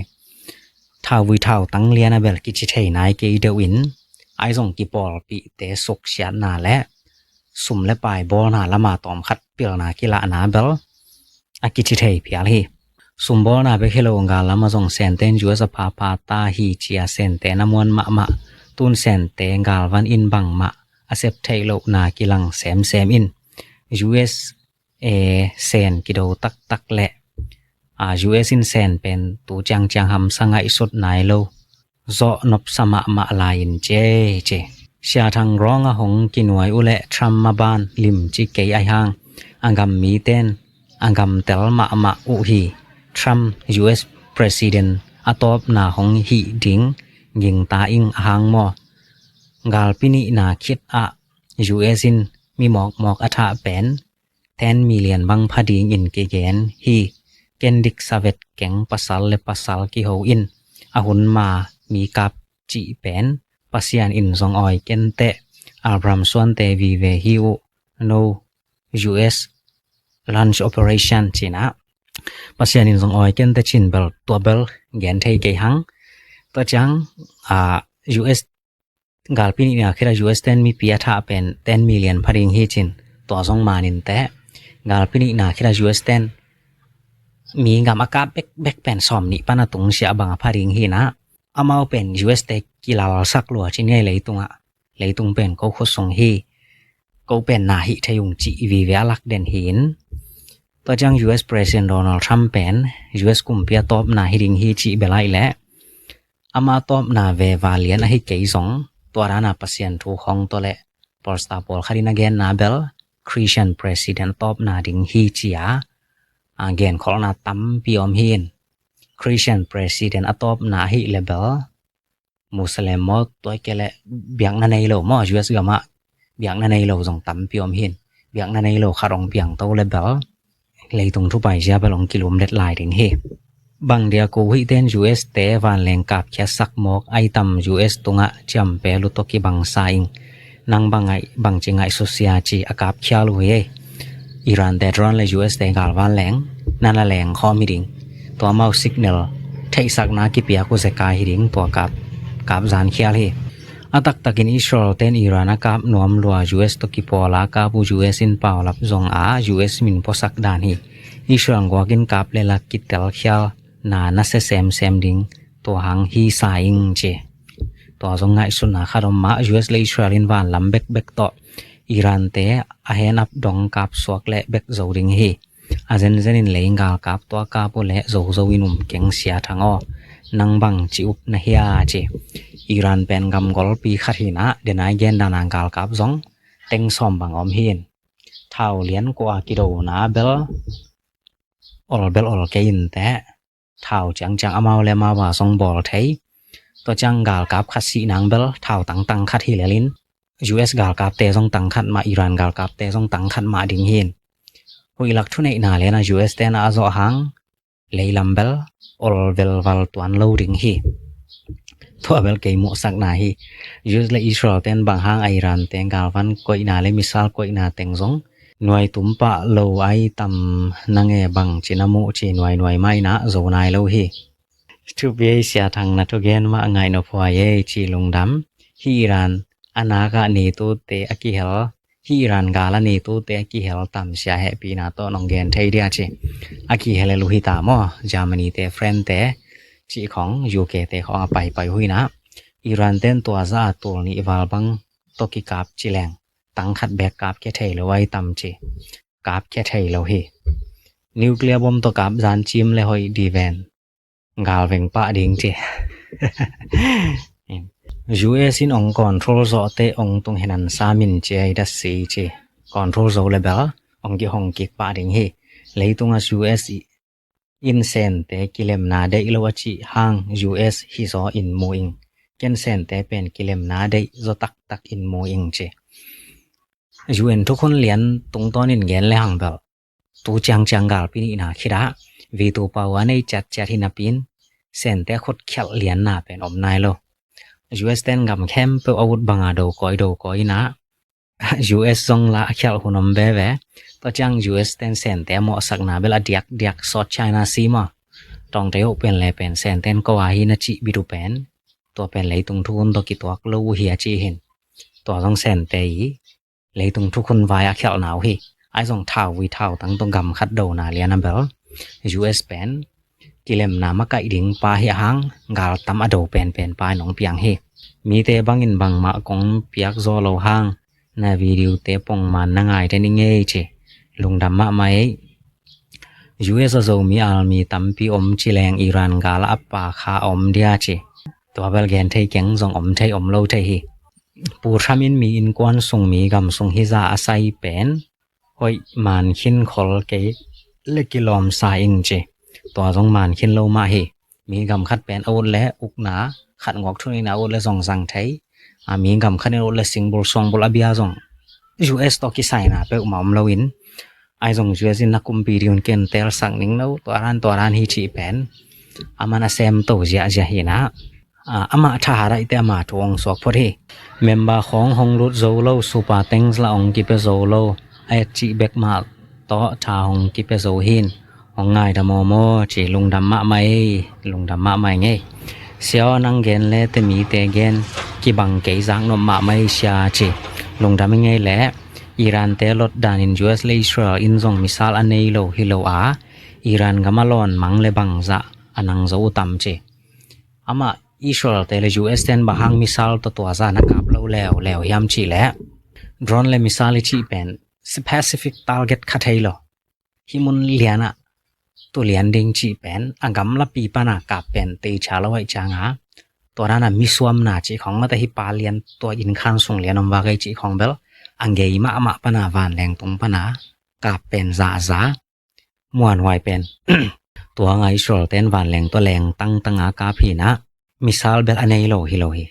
ທາວວິທາວ ຕັງ ລຽນາເບລ ກິຈິເທ ນາຍ ເກ ເດວ ອິນ ອາຍ ສົງ ກິປອລ ປິ ເຕ ສຸກ ເຊຍ ນາ ແລະ ສຸມ ແລະ ປາຍ ບໍລ ນາ ລະມາ ຕອມ ຂັດ ປິລ ນາ ກິລະ ນາ ເບລ ອາກິຈິເທ ເພຍ ຮີ ສຸມ ບໍລ ນາ ເບເຄໂລ ກາລະມາ ສົງ ແສນ ເຕນ ຢູເອັສ ອະພາ ພາ ຕາ ຮີ ເຈຍ ເຊນ ເຕ ນະມວນ ມະ ມະ ຕູນ ແສນ ເຕ ກາລະວັນ ອິນ ບັງ ມະ ອາເຊັບ ເທໂລ ນາ ກິລັງ ແຊມ ແຊມ ອິນ ຢູເອັສ ເອ ແສນ ກິໂດ ຕັກ ຕັກ ແລະ ອາ ຢູເອັສ ອິນ ແສນ ເປັນ ຕູ ຈຽງ ຈຽງ ຫຳ ສະໄງ ສຸດ ນາຍ ໂລ ເຈາະ ນົບ ສະ ມະ ມະ ລາ ອິນ ເຈ ເຈ ເຊຍ ທັງ ຣອງ ອາ ຫົງ ກິນ ຫວຍ ອຸ ແລະ ທຣຳ ມະ ບານ ລິມ ຈິ ເກ ອາຍ ຫາງ ອາ ກຳ ມີ ເຕນ ອາ ກຳ ເຕລ ມະ ມະ ອຸ ຮີ ທຣຳ ຢູເອັສ ປຣະຊິເດັນ ອາ ຕອບ ນາ ຫົງ ຮີ ດິງ ຍິງ ຕາ ອິງ ອາ ຫາງ ມໍ ກາລ ປິ ນິ ນາ ຄິດ ອາ ຢູເອັສ ອິນ ມີ ໝອກ ໝອກ ອາ ທະ ແປນ ແທນ ມີ ລຽນ ບັງ ພະ ດີງ ອິນ ເກແກນ ຮີ ເກນ ດິກ ສະເວັດ ແກງ ປະ ສັນ ແລະ ປະ ສັນ ກິ ໂຮ ອິນ ອາ ຮຸນ ມາ ມີ ກາບ ຈິ ແປນ ປະ ຊຽນ ອິນ ຊອງ ອອຍ ເກນ ແຕະ ອາບຣາມ ຊວນເຕ ວີເວ ຮີ ໂນ ຢູເອັສ ລອນຊ໌ ໂອເປີເຣຊັນ ຈີນນະ. ປະຊາຊົນ ສົງອອຍ ເກັນ ຕະຊິນ ເບວ ຕົວເບວ ແກນເທເກຮັງ ຕົວຈາງ ອາ ຢູເອັສ ກາລພິນິກນາ ເຄລາ ຢູເອັສ ແຕນ ມີ ເປຍທະ ເປັນ ແຕນ ມີລຽນ ພະລິງ ຮີ ຈິນ ຕົວ ສົງມານິນ ແຕະ ກາລພິນິກນາ ເຄລາ ຢູເອັສ ແຕນ ມີ ກຳ ອາກາບ ເບັກ ເບັກ ເປັນ ຊອມ ນິ ປະນະ ຕຸງ ເຊຍ ບັງ ພະລິງ ຮີ ນະ. ອາມາວ ເປັນ ຢູເອັສ ແຕະ ກິລາ ລາ ສັກ ລັວ ຈິນ ເງ ເລ ຕຸງ ອະ ເລ ຕຸງ ເປັນ ໂຄ ໂຄ ສົງ ຮີ ໂກ ເປັນ ນາ ຮີ ທະຍຸງ ຈີ ວີ ເວ ອາລັກ ເດັ່ນ ຮີນ ຕົວຈາງ ຢູເອັສ ປຣະຊິດເດັນ ໂດນັລ ທຣຳ ເປັນ ຢູເອັສ ກຸມ ເປຍ ຕອບ ນາ ຮີ ດິງ ຮີ ຈີ ເບລາ ອີ ແລະ ອາມາຕອບນາເວວາລຽນອາຫິເກຍສົງ ຕົວດານາປະຊຽນທູຂອງຕົວແລະ ປອລສະຕາປອລຄາດິນາແກນນາເບລ ຄຣິສຕຽນປຣະຊິເດັນຕອບນາດິງຮີເຈຍ ອາແກນຂອລນາຕຳປີອອມຫີນ ຄຣິສຕຽນປຣະຊິເດັນອະຕອບນາອາຫິເລເບລ ມຸສແລມມໍຕົວແກແລະ ບຽກນາເນໂລມໍ ຢູເອສກາມາ ບຽກນາເນໂລຈົງຕຳປີອອມຫີນ ບຽກນາເນໂລຄາດອອງບຽງໂຕເລເບລ ໄລຕຸງທຸໄປເຊຍໄປລົງກິໂລເມັດຫຼາຍເດ້ງເຮ. ບັງເດຍໂກຫຸຍເຕັນ ຢູເອສ ເຕວານແລງກາບເຄຍສັກໝອກ ໄອຕຳ ຢູເອສ ຕຸງະຈຳເປລຸຕົກກິບັງຊາອິງ ນັງບັງໄງ ບັງຈິງໄງ ໂຊເຊຍຈີ ອາກາບເຄຍລຸເຮ. ອີຣານ ເຕດຣອນ ແລະ ຢູເອສ ເຕກາລວານແລງ ນານາແລງ ຄໍມີດິງ ຕົວເມົາ ຊິກເນລ ເທກສັກນາກິເປຍ ໂກເຊກາຍ ຮີດິງ ຕົວກາບ ກາບຈານເຄຍເຮ. ອາຕັກຕະກິນ ອິສຣາເອລ ເຕັນ ອີຣານ ອາກາບນວມລົວ ຢູເອສ ຕົກກິປໍລາ ກາບູ ຢູເອສ ອິນປາວ ລັບ ຈົງອາ ຢູເອສ ມິນ ໂປສັກດານ ຮີ ອິສຣາເອລ ກວາກິນກາບ ເລລາ ກິເຕລ ເຄຍ ນາ ນາ ເຊ ແຊມ ແຊມ ດິງ ຕົວ ຮັງ ຮີ ຊາ ອິງ ເຈ ຕົວ ຈົງ ງາຍ ສຸນ ນາ ຄາດອມ ມາ ຢູເອສ ແລະ ອິສຣາເອລ ວານ ລຳ ເບັກ ເບັກ ເຕາະ ອີຣານ ເຕ ອາ ແຮນ ອັບ ດອງ ກາບ ສວກ ແລະ ເບັກ ໂຈ ດິງ ຮີ ອາເຊັນ ເຊັນ ອິນ ເລງ ກາລ ກາບ ຕົວ ກາບ ໂອ ແລະ ໂຈ ໂຈ ວິ ນຸມ ເກັງ ເຊຍ ທັງ ອໍ ນັງ ບັງ ຈິ ອຸບ ນະ ເຮຍ ເຈ ອີຣານ ແປນ ກຳ ກົລ ປີ ຄັດ ຮີ ນະ ເດນາຍ ແກນ ດານາ ກາລ ກາບ ຈົງ ເຕັງ ຊອມ ບັງ ອອມ ຮີນ ທາວ ລຽນ ໂກ ອາ ກິໂດ ນາ ເບລ ອອລ ເບລ ອອລ ເກ ອິນ ແຕະ ທາວ ຈຽງ ຈຽງ ອາ ເມົາ ແລະ ມາ ວາ ຊົງ ບອລ ເທ ຕົວ ຈຽງ ກາລ ກາບ ຄັດ ຊີ ນາງ ເບລ ທາວ ຕັງ ຕັງ ຄັດ ຮີ ແລ ລິນ ຢູເອສ ກາລ ກາບ ເຕ ຊົງ ຕັງ ຄັດ ມາ ອີຣານ ກາລ ກາບ ເຕ ຊົງ ຕັງ ຄັດ ມາ ດິງ ຮີນ ຫຸຍ ລັກ ທຸ ເນ ນາ ເລນາ ຢູເອສ ເຕ ນາ ອາ ໂຈ ຮັງ ເລ ລຳ ເບລ ອອລ ເວລ ວັລ ຕວນ ໂລ ດິງ ຮີ ຕົວ ເບລ ເກ ມຸ ສັກ ນາ ຮີ ຢູເອສ ແລະ ອິສຣາເອລ ເຕັນ ບັງ ຮັງ ອີຣານ ເຕັງ ກາລ ວັນ ກົຍ ນາ ເລ ມິສາລ ກົຍ ນາ ເຕັງ ຊົງ ໜ່ວຍ ຕຸມ ປະ ໂລ ໄອ ຕຳ ນາ ເງ ບັງ ຈິນ ນະ ມຸ ຈີ ໜ່ວຍ ໜ່ວຍ ໄມ ນະ ໂຈ ນາຍ ໂລ ຮີ ທຸບ ເວ ເຊຍ ທັງ ນະ ທຸກ ເກນ ມະ ງາຍ ໂນ ພວາ ເຢ ຈີ ລຸງ ດຳ ຮີ ອີຣານ ອະນາ ກະ ເນໂຕ ເຕ ອາ ກິ ເຮລ ຮີ ອີຣານ ກາ ລະ ເນໂຕ ເຕ ອາ ກິ ເຮລ ຕຳ ເຊຍ ແຮ ປີ ນາ ໂຕ ນອງ ເກນ ເທ ເດຍ ຈີ ອາ ກິ ເຮລ ລູ ຮີ ຕາ ມໍ ຈາມານີ ເຕ ເຟຣນ ເຕ ຈີ ຂອງ ຢູເຄ ເຕ ຂອງ ອາ ໄປ ໄປ ຫຸຍ ນະ ອີຣານ ເຕັນ ຕົວ ຊາ ອາ ໂຕ ນີ ວາລ ບັງ ໂຕ ກິ ກາບ ຈີ ແລງ ຕັງ ຄັດ ແບກ ກາບ ເຄ ເທ ໂລ ໄອ ຕຳ ຈີ ກາບ ເຄ ເທ ໂລ ຮີ ນິວເຄລຍ ບົມ ໂຕ ກາບ ຈານ ຈິມ ແລະ ຫອຍ ດີ ແວນ ກາວເວັງປະດິງເຈ ຢູເອສ ຊິນ ອອງ ກອນໂທຣ ໂຊ ເຕ ອອງ ຕຸງ ເຮນັນ ຊາ ມິນ ເຈ ໄອ ດັດ ຊີ ເຈ ກອນໂທຣ ໂຊ ເລເບລ ອອງ ກິ ຮົງ ກິກ ປະດິງ ເຮ ເລ ຕຸງ ອາ ຢູເອສ ອິນ ເຊນ ເຕ ກິເລັມ ນາ ເດ ໂລ ອາ ຈິ ຮາງ ຢູເອສ ຮີ ໂຊ ອິນ ມູ ອິງ ເກັນ ເຊນ ເຕ ເປັນ ກິເລັມ ນາ ເດ ໂຈ ຕັກ ຕັກ ອິນ ມູ ອິງ ເຈ ຢູເອັນ ທຸກຄົນລຽນ ຕຸງ ຕອນ ອິນ ເກນ ແລະ ຮັງ ເບລ ຕູ ຈຽງ ຈຽງ ກາລ ປີ ນີ ນາ ຄີ ດາ ວີ ຕູ ປາວ ອາ ເນ ຈັດ ຈັດ ຮີ ນາ ປິນ ເຊັນ ແຕ ຄົດ ແຄວ ລຽນ ນາ ເປັນ ອອມ ນາຍ ໂລ ຢູເອສ ເຕັນ ກຳ ແຄມ ເປີ ອາ ວຸດ ບັງ ອາ ໂດ ກອຍ ໂດ ກອຍ ນາ ຢູເອສ ຊົງ ລາ ແຄວ ຫູ ນົມ ແບ ແວ ໂຕ ຈຽງ ຢູເອສ ເຕັນ ເຊັນ ແຕ ມໍ ສັກ ນາ ເບລ ອາ ດຽກ ດຽກ ຊອດ ໄຊນາ ຊີ ມໍ ຕອງ ເຕ ໂອ ເປັນ ແລ ເປັນ ເຊັນ ເຕັນ ໂກ ອາ ຮີ ນາ ຈິ ບິ ດູ ເປັນ ຕົວ ເປັນ ເລ ຕຸງ ທູນ ໂຕ ກິ ຕົວ ໂລ ເຮຍ ຈີ ເຫັນ ຕົວ ຊົງ ເຊັນ ເຕ ເລ ຕຸງ ທຸກຄົນ ວາຍ ອາ ແຄວ ນາວ ຮີ ອາ ຊົງ ທາວ ວີ ທາວ ຕັງ ໂຕ ກຳ ຄັດ ໂດ ນາ ເລຍ ນາ ເບລ ຢູເອສ ເປັນ ກິເລັມ ນາ ມະ ໄກ ດິງ ປາ ເຮຍ ຮັງ ກາລ ຕຳ ອະ ໂດ ເປັນ ເປັນ ປາ ໜອງ ປຽງ ຮີ ມີ ເຕ ບັງ ອິນ ບັງ ມະ ກົງ ປຽກ ໂຈ ໂລ ຮັງ ນາ ວີ ດິວ ເຕ ປົງ ມານ ນາ ງາຍ ເຕ ນິ ເງ ເຈ ລຸງ ດຳ ມະ ໄມ ຢູເອສ ໂຈ ມີ ອາລ ມີ ຕຳ ປີ ອອມ ຈີ ແລງ ອີຣານ ກາລ ອາ ປາ ຄາ ອອມ ເດຍ ເຈ ຕົວ ເບລ ແກນ ເທ ເກັງ ຈົງ ອອມ ເທ ອອມ ໂລ ເທ ຮີ ປູ ທຣຳ ອິນ ມີ ອິນ ກວນ ຊຸງ ມີ ກຳ ຊຸງ ຮີ ຈາ ອາ ໄຊ ເປັນ ໂອຍ ມານ ຄິນ ຄໍລ ເກ ເລ ກິ ລອມ ຊາ ອິງ ເຈ ຕົວ ຈົງ ມານ ຄິນ ໂລ ມະ ຮີ ມີ ກຳ ຄັດ ເປັນ ອາ ອຸດ ແລະ ອຸກ ນາ ຄັດ ງອກ ທຸນ ອິນ ອາ ອຸດ ແລະ ຊົງ ສັງ ເທ ອາ ມີ ກຳ ຄັດ ເປັນ ອາ ອຸດ ແລະ ຊິງ ບຸລ ຊົງ ບຸລ ອາ ເບຍ ຈົງ ຢູເອສ ໂຕ ກິ ໄຊ ນາ ເປ ອຸມ ອາ ອມ ໂລ ອິນ ອາ ຈົງ ຢູເອສ ອິນ ນະ ກຸມ ບີ ດິ ຮຸນ ເກັນ ເຕລ ສັກ ນິງ ໂນ ຕົວ ຣານ ຕົວ ຣານ ຮີ ທີ ເປັນ ອາ ມານ ອາ ແຊມ ໂຕ ເຈຍ ເຈຍ ຮີ ນາ ອາ ອາມາທະຫາໄດ້ແຕ່ອາມາທຸອງສອກພໍດີ ເມມເບີຂອງຫ້ອງລຸດໂຊໂລ Super Thanks ລະອອງກິເປໂຊໂລ ແອດຈິເບັກມາ ເຕາະທ່າຫົງກິເປໂຊຫີນ ຫົງງ່າຍດຳມໍໂມ ຈີ ລຸງດຳມະໄມ ລຸງດຳມະໄມໄງ ສຽວນັງເກນແລ ແຕ່ມີແຕ່ເກນ ກິບັງເກຍຈາກນົມມະໄມເຊຍ ຈີ ລຸງດຳໄມໄງແລ ອີຣານແຕ່ລົດດານອິນ ຢູເອສ ແລະ ອິສຣາເອລ ອິນສົ່ງມິສາລອາເນໂລ ຮິໂລອາ ອີຣານກະມາລອນມັງແລ ບັງຈະອານັງໂຈອຸຕຳ ຈີ ອາມາ ອິສຣາເອລແຕ່ລະ ຢູເອສ ແຕນບາຮັງມິສາລຕົວຕົວຈານະກາບເລົ່າແລ້ວແລ້ວ ຍາມຈີແລ ໂດຣນແລ ມິສາລຈີແປນ ສະເປຊິຟິກຕາເກັດຄາເທໂລ ຮິມຸນລຽນອະ ຕຸລຽນດິງຈີແປນ ອາກຳລະປີປານາກາບແປນ ເຕຈາລະໄວຈາງາ ຕົວນັ້ນນະ ມີສວມນາຈີຂອງມາແຕ່ຮິປາລຽນ ຕົວອິນຄານຊຸງລຽນອຳວາໄກຈີຂອງເບລ ອາເກຍມະອະມະປານາວານແລງຕຸງປານາ ກາບແປນຈາຈາ ມວນຫວາຍເປັນ ຕົວງາຍໂຊເຕັນຫວານແຫຼງ ຕົວແຫຼງຕັ້ງຕະງາກາພີນະ ມິຊາລເບລອາເນໂລ ຮິໂລຮີ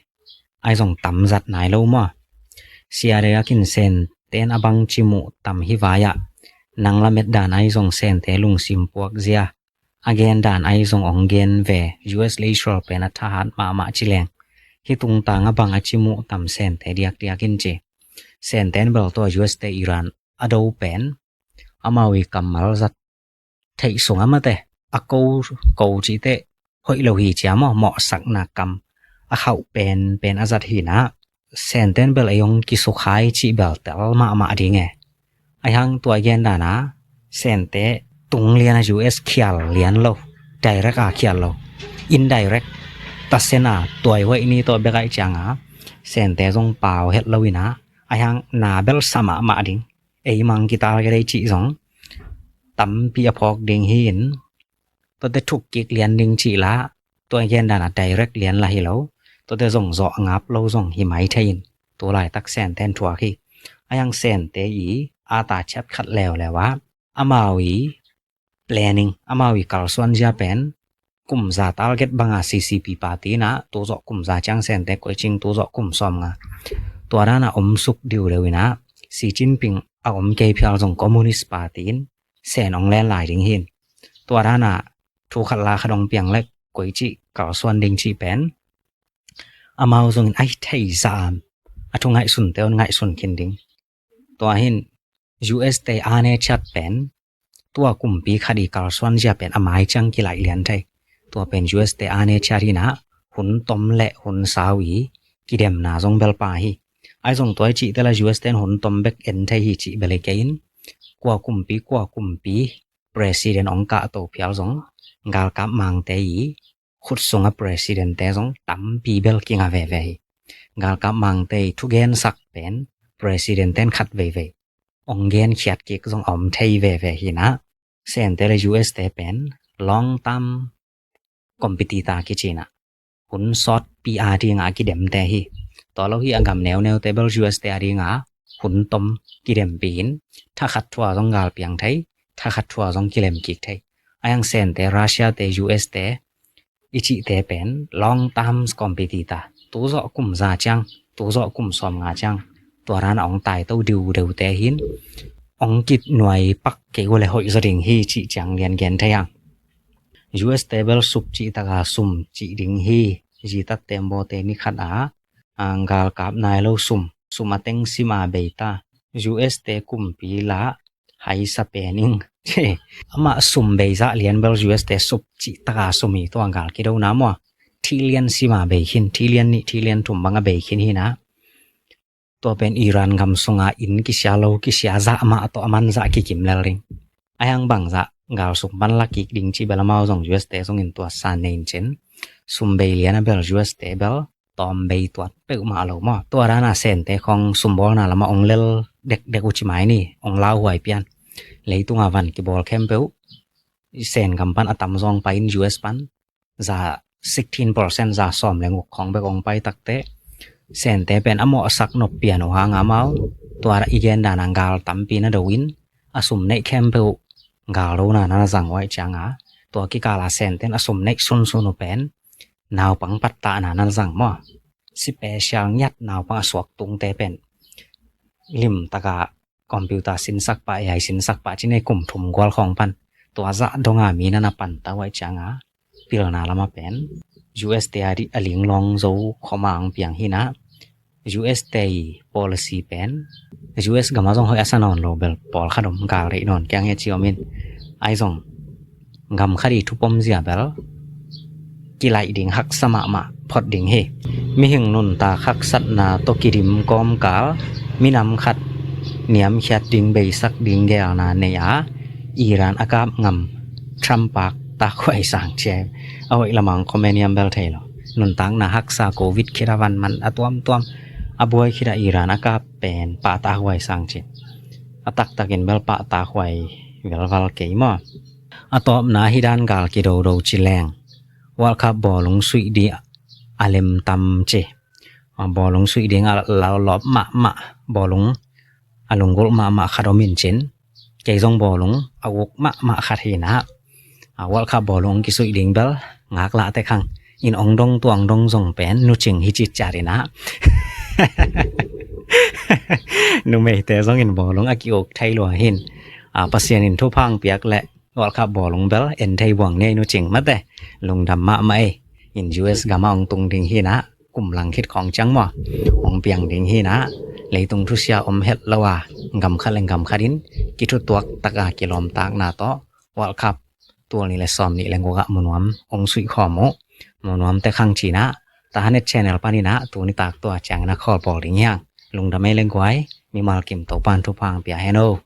ອາຍຊົງຕຳຈັດນາຍໂລມໍ ເຊຍເດຍກິນເຊນເຕັນອະບັງຈິມຸຕຳຮິວາຍະ ນັງລະເມັດດານອາຍຊົງເຊນເຕລຸງຊິມປວກເຊຍ ອາເກນດານອາຍຊົງອອງເກນເວ ຢູເອສ ເລໂຊເປັນອາທະຫານມາມະຈິແລງ ຮິຕຸງຕາງອະບັງອາຈິມຸຕຳເຊນເຕດຽກດຽກກິນຈີ ເຊນເຕັນເບລຕົວ ຢູເອສ ເຕອີຣານ ອະໂດເປັນ ອາມາວີກຳມາລະຈັດ ໄທສູງອາມາແຕ ອາໂກໂກຈິເຕ ໂຮຍໂລຮີຈຽມໍ ເໝາະສັກນາກຳ ອາເຂົາເປັນ ເປັນອາຈັດຮີນາ ເຊນເຕັນເບລອາຍົງກິສຸຄາຍຈິເບລເຕລມາມາດີແງ ອາຍັງຕົວເກນດານາ ເຊນເຕຕຸງລຽນ ຢູເອສ ຂຽນລຽນໂລ ໄດເຣັກອາຂຽນໂລ ອິນໄດເຣັກ ຕາເຊນາ ຕົວໄວນີ້ຕົວເບກໄອຈາງອາ ເຊນເຕຊົງປາວເຮັດໂລວິນາ ອາຍັງນາເບລສະມາມາດິງ ເອຍມັງກິຕາລະກະໄດຈິສົງ ຕຳປີອະພອກດິງຫີນ ຕົວເຕທຸກກິກລຽນດິງຈິລາ ຕົວເກນດານາໄດເຣັກລຽນລະຮີໂລ ຕົວເຕຊົງເຈາະງາບໂລຊົງຫິໄມໄທອິນ ຕົວລາຍຕັກແສນແທນທົວຄີ ອາຍັງແສນເຕອີ ອາຕາແຊັດຂັດແລ້ວແລວາ ອາມາວີ ແປນິງ ອາມາວີກາລຊວນຈາແປນ ກຸມຈາຕາລະເກັດບັງອາ ຊີຊີພີ ປາຕີນາ ໂຕເຈາະກຸມຈາຈາງແສນແຕກກວຍຈິງ ໂຕເຈາະກຸມຊອມງາ ຕົວດານາອົມສຸກດິວເດວິນາ ຊີຈິນປິງ ອາອົມເກພຽລຊົງ ຄອມມູນິສປາຕີນ ແສນອອງແລນຫຼາຍດິງຫີນ ຕົວດານາ ທູຄັດລາຄະດົງປຽງ ແລະ ກວຍຈິ ກາລຊວນດິງຈິແປນ ອາມາວຊົງອິນ ໄອໄທຈາມ ອາທຸງໄຫງາຍຊຸນເຕວນໄຫງາຍຊຸນຄິນດິງ ຕົວຫີນ ຢູເອສ ເຕອາເນຈາດແປນ ຕົວກຸມປີຄະດີກາລຊວນເຊຍເປັນອາມາຍຈັງກິໄລລຽນໄທ ຕົວເປັນຢູເອສເຕອາເນຈາດີນາ ຮຸນຕົມແລະຮຸນຊາວອີ ກິເດັມນາຊົງເບລປາຮີ ອາຍຊົງຕົວຈິເຕລະຢູເອສເຕນຮຸນຕົມເບກເອັນໄທຮີຈິເບເລເກອິນ ກົວກຸມປີ ກົວກຸມປີ ປຣະຊີເດັນອອງກະໂຕພຽວຊົງ ກາລກັບມັງເຕອີ ຂຸດຊຸງອະປຣະຊີເດັນແຕຊົງ ຕຳປີເບລກິງອາແວແວ ກາລກັບມັງເຕອີ ທຸກເກນສັກເປັນ ປຣະຊີເດັນແຕນຂັດເວເວ ອອງເກນຂຽດກິກຊົງອອມໄທເວແວຮີນາ ເຊນເຕລະຢູເອສເຕເປັນ ລອງຕຳ ກອມປິຕິຕາກິຈິນາ ຮຸນຊອດປີອາດີງາກິເດັມແຕຮີ ຕອລະຮີອາກຳແນວແນວເຕເບລຢູເອສເຕອາດີງາ ຮຸນຕົມກິເດັມປີນ ທາຄັດທົວຊົງກາລປຽງໄທ ທາຄັດທົວຊົງກິເລັມກິກໄທ ອາຍັງເຊນເຕຣາເຊຍເຕຢູເອສເຕ ອີຈິເຕເປັນ ລອງຕຳ ກອມປິຕິຕາ ໂຕເຈາະກຸມຈາຈາງ ໂຕເຈາະກຸມຊອມງາຈາງ ຕົວດານອອງຕາຍໂຕດິວເດວແຕຫີນ ອອງກິດໜວຍປັກເກວເລໂຮຍຈະດິງຮີຈິຈາງລຽນເກນໄທຍັງ ຢູເອສເຕເບລຊຸບຈິຕະກາຊຸມຈິດິງຮີ ຈິຕັດເຕມໂບເຕມິຄັດອາ ອາງກາລກາບນາຍໂລຊຸມ ຊຸມອາເຕັງຊິມອາເບຕາ ຢູເອສເຕກຸມປີລາ ໄຮສະເປນິງ ອາມາຊຸມເບຍະລຽນເບລຢູເອສເຕຊຸບຈິຕະກາຊຸມອີຕົວກາລກິໂດນາມົວ ທີລຽນຊິມາເບຍຄິນ ທີລຽນນິ ທີລຽນທຸມບັງອາເບຍຄິນຮີນາ ຕົວເປັນອີຣານກຳຊຸງອາອິນກິຊຽໂລກິຊຽຈະອາມາໂຕອາມັນຈະກິກິມແລລິງ ອາຍັງບັງຈະກາລຊຸກບັນລະກິກດິງຈິເບລອາມາວຊົງຢູເອສເຕຊົງອິນຕົວຊາເນນເຈນ ຊຸມເບຍລຽນອາເບລຢູເອສເຕເບລ ຕອມເບຍຕວດເປີມາໂລມໍ ຕົວດານາເຊນເຕຄອງຊຸມບໍນາລະມາອົງເລລເດັກເດັກອຸຈິມາຍນີ ອົງລາວຫວຍປຽນ ເລຍຕຸງອາວັນກິໂບລແຄມເປວ ເຊນກຳປັນອາຕຳຊອງປາອິນຢູເອສປັນ ຈາສິກທີນເປີເຊັນ ຈາສອມແລງອຸກຂອງເບກອົງໄປຕັກເຕ ເຊນເຕເປັນອະເໝາະສັກນົບປຽນໂອຮາງອາມາວ ຕົວອີເກນດານາງກາລຕຳປີນາໂດວິນ ອາຊຸມເນແຄມເປວ ກາໂລນານານາຈັງໄວຈາງອາ ຕົວກິກາລາເຊນເຕັນອາຊຸມເນຊຸນຊຸນໂອເປັນ ນາວປັງປັດຕານານານາຈັງມໍ ສະເປຊຽລຍັດນາວປັງອາສວກຕຸງເຕເປັນ ລິມຕະກາ ຄອມພິວຕາຊິນສັກປະ ເອໄອຊິນສັກປະ ຈິເນກຸມທຸມກວາລຂອງປັນ ຕົວຈະດົງອາມີນານາປັນຕາໄວຈາງອາ ປິລນາລະມາເປັນ US te a ri a ling long zo khoma ang piang hi na. US te policy pen US gam a zong hoi a sa nawn lo bel pawl khat om gal rei nawn kiang he chi om in. Ai zong gam khat i thu pom zia bel kilaih ding haksa mahmah phot ding hi. Mihing nuntak haksatna tawh kidim kawmkal minam khat niamkhiat ding beisak ding gelna nei a Iran a kap ngam Trump pak takhuai sang che. A hoih lamang comment hiam bel thei lo. Nuntakna haksa covid khit a van man a tuamtuam a buai khit a Iran a kap pen pah takhuai sang che. A taktakin bel pah takhuai velval kei maw. A tawpna hi dan gal kidodo chi leng. World Cup bawlung suih di a lem tam che. A bawlung suih ding a lalawp mahmah bawlung a lunggulh mahmah khat om in chin. Kei zong bawlung a uk mahmah khat hi na. A World Cup bawlung kisuih ding bel ngak lah te khang in ong dong tuang dong zong pen nu ching hi chit chari na. Numeite zong in bawlung a kiuk thei lua hin. A Pasian in thupha ang piak le World Cup bawlung bel en thei buang nei nu ching mate. Lungdam mahmah ei. In US gam a ong tung ding hi na. Kum lang khit khawng chang maw. Ong piang ding hi na. Leitung thusia om het lo a gam khat leng gam khat in kithutuak tak a kilawm takna tawh World Cup tul ni le sawm ni le guk a munuam ong suih khawm uh. Munuam te khang chi na. Tahanet channel pani na tuni tak tua chang na khol pawl ding hiang. Lungdam ei leng guai. Mimal kim Topan thupha ang pia hen o.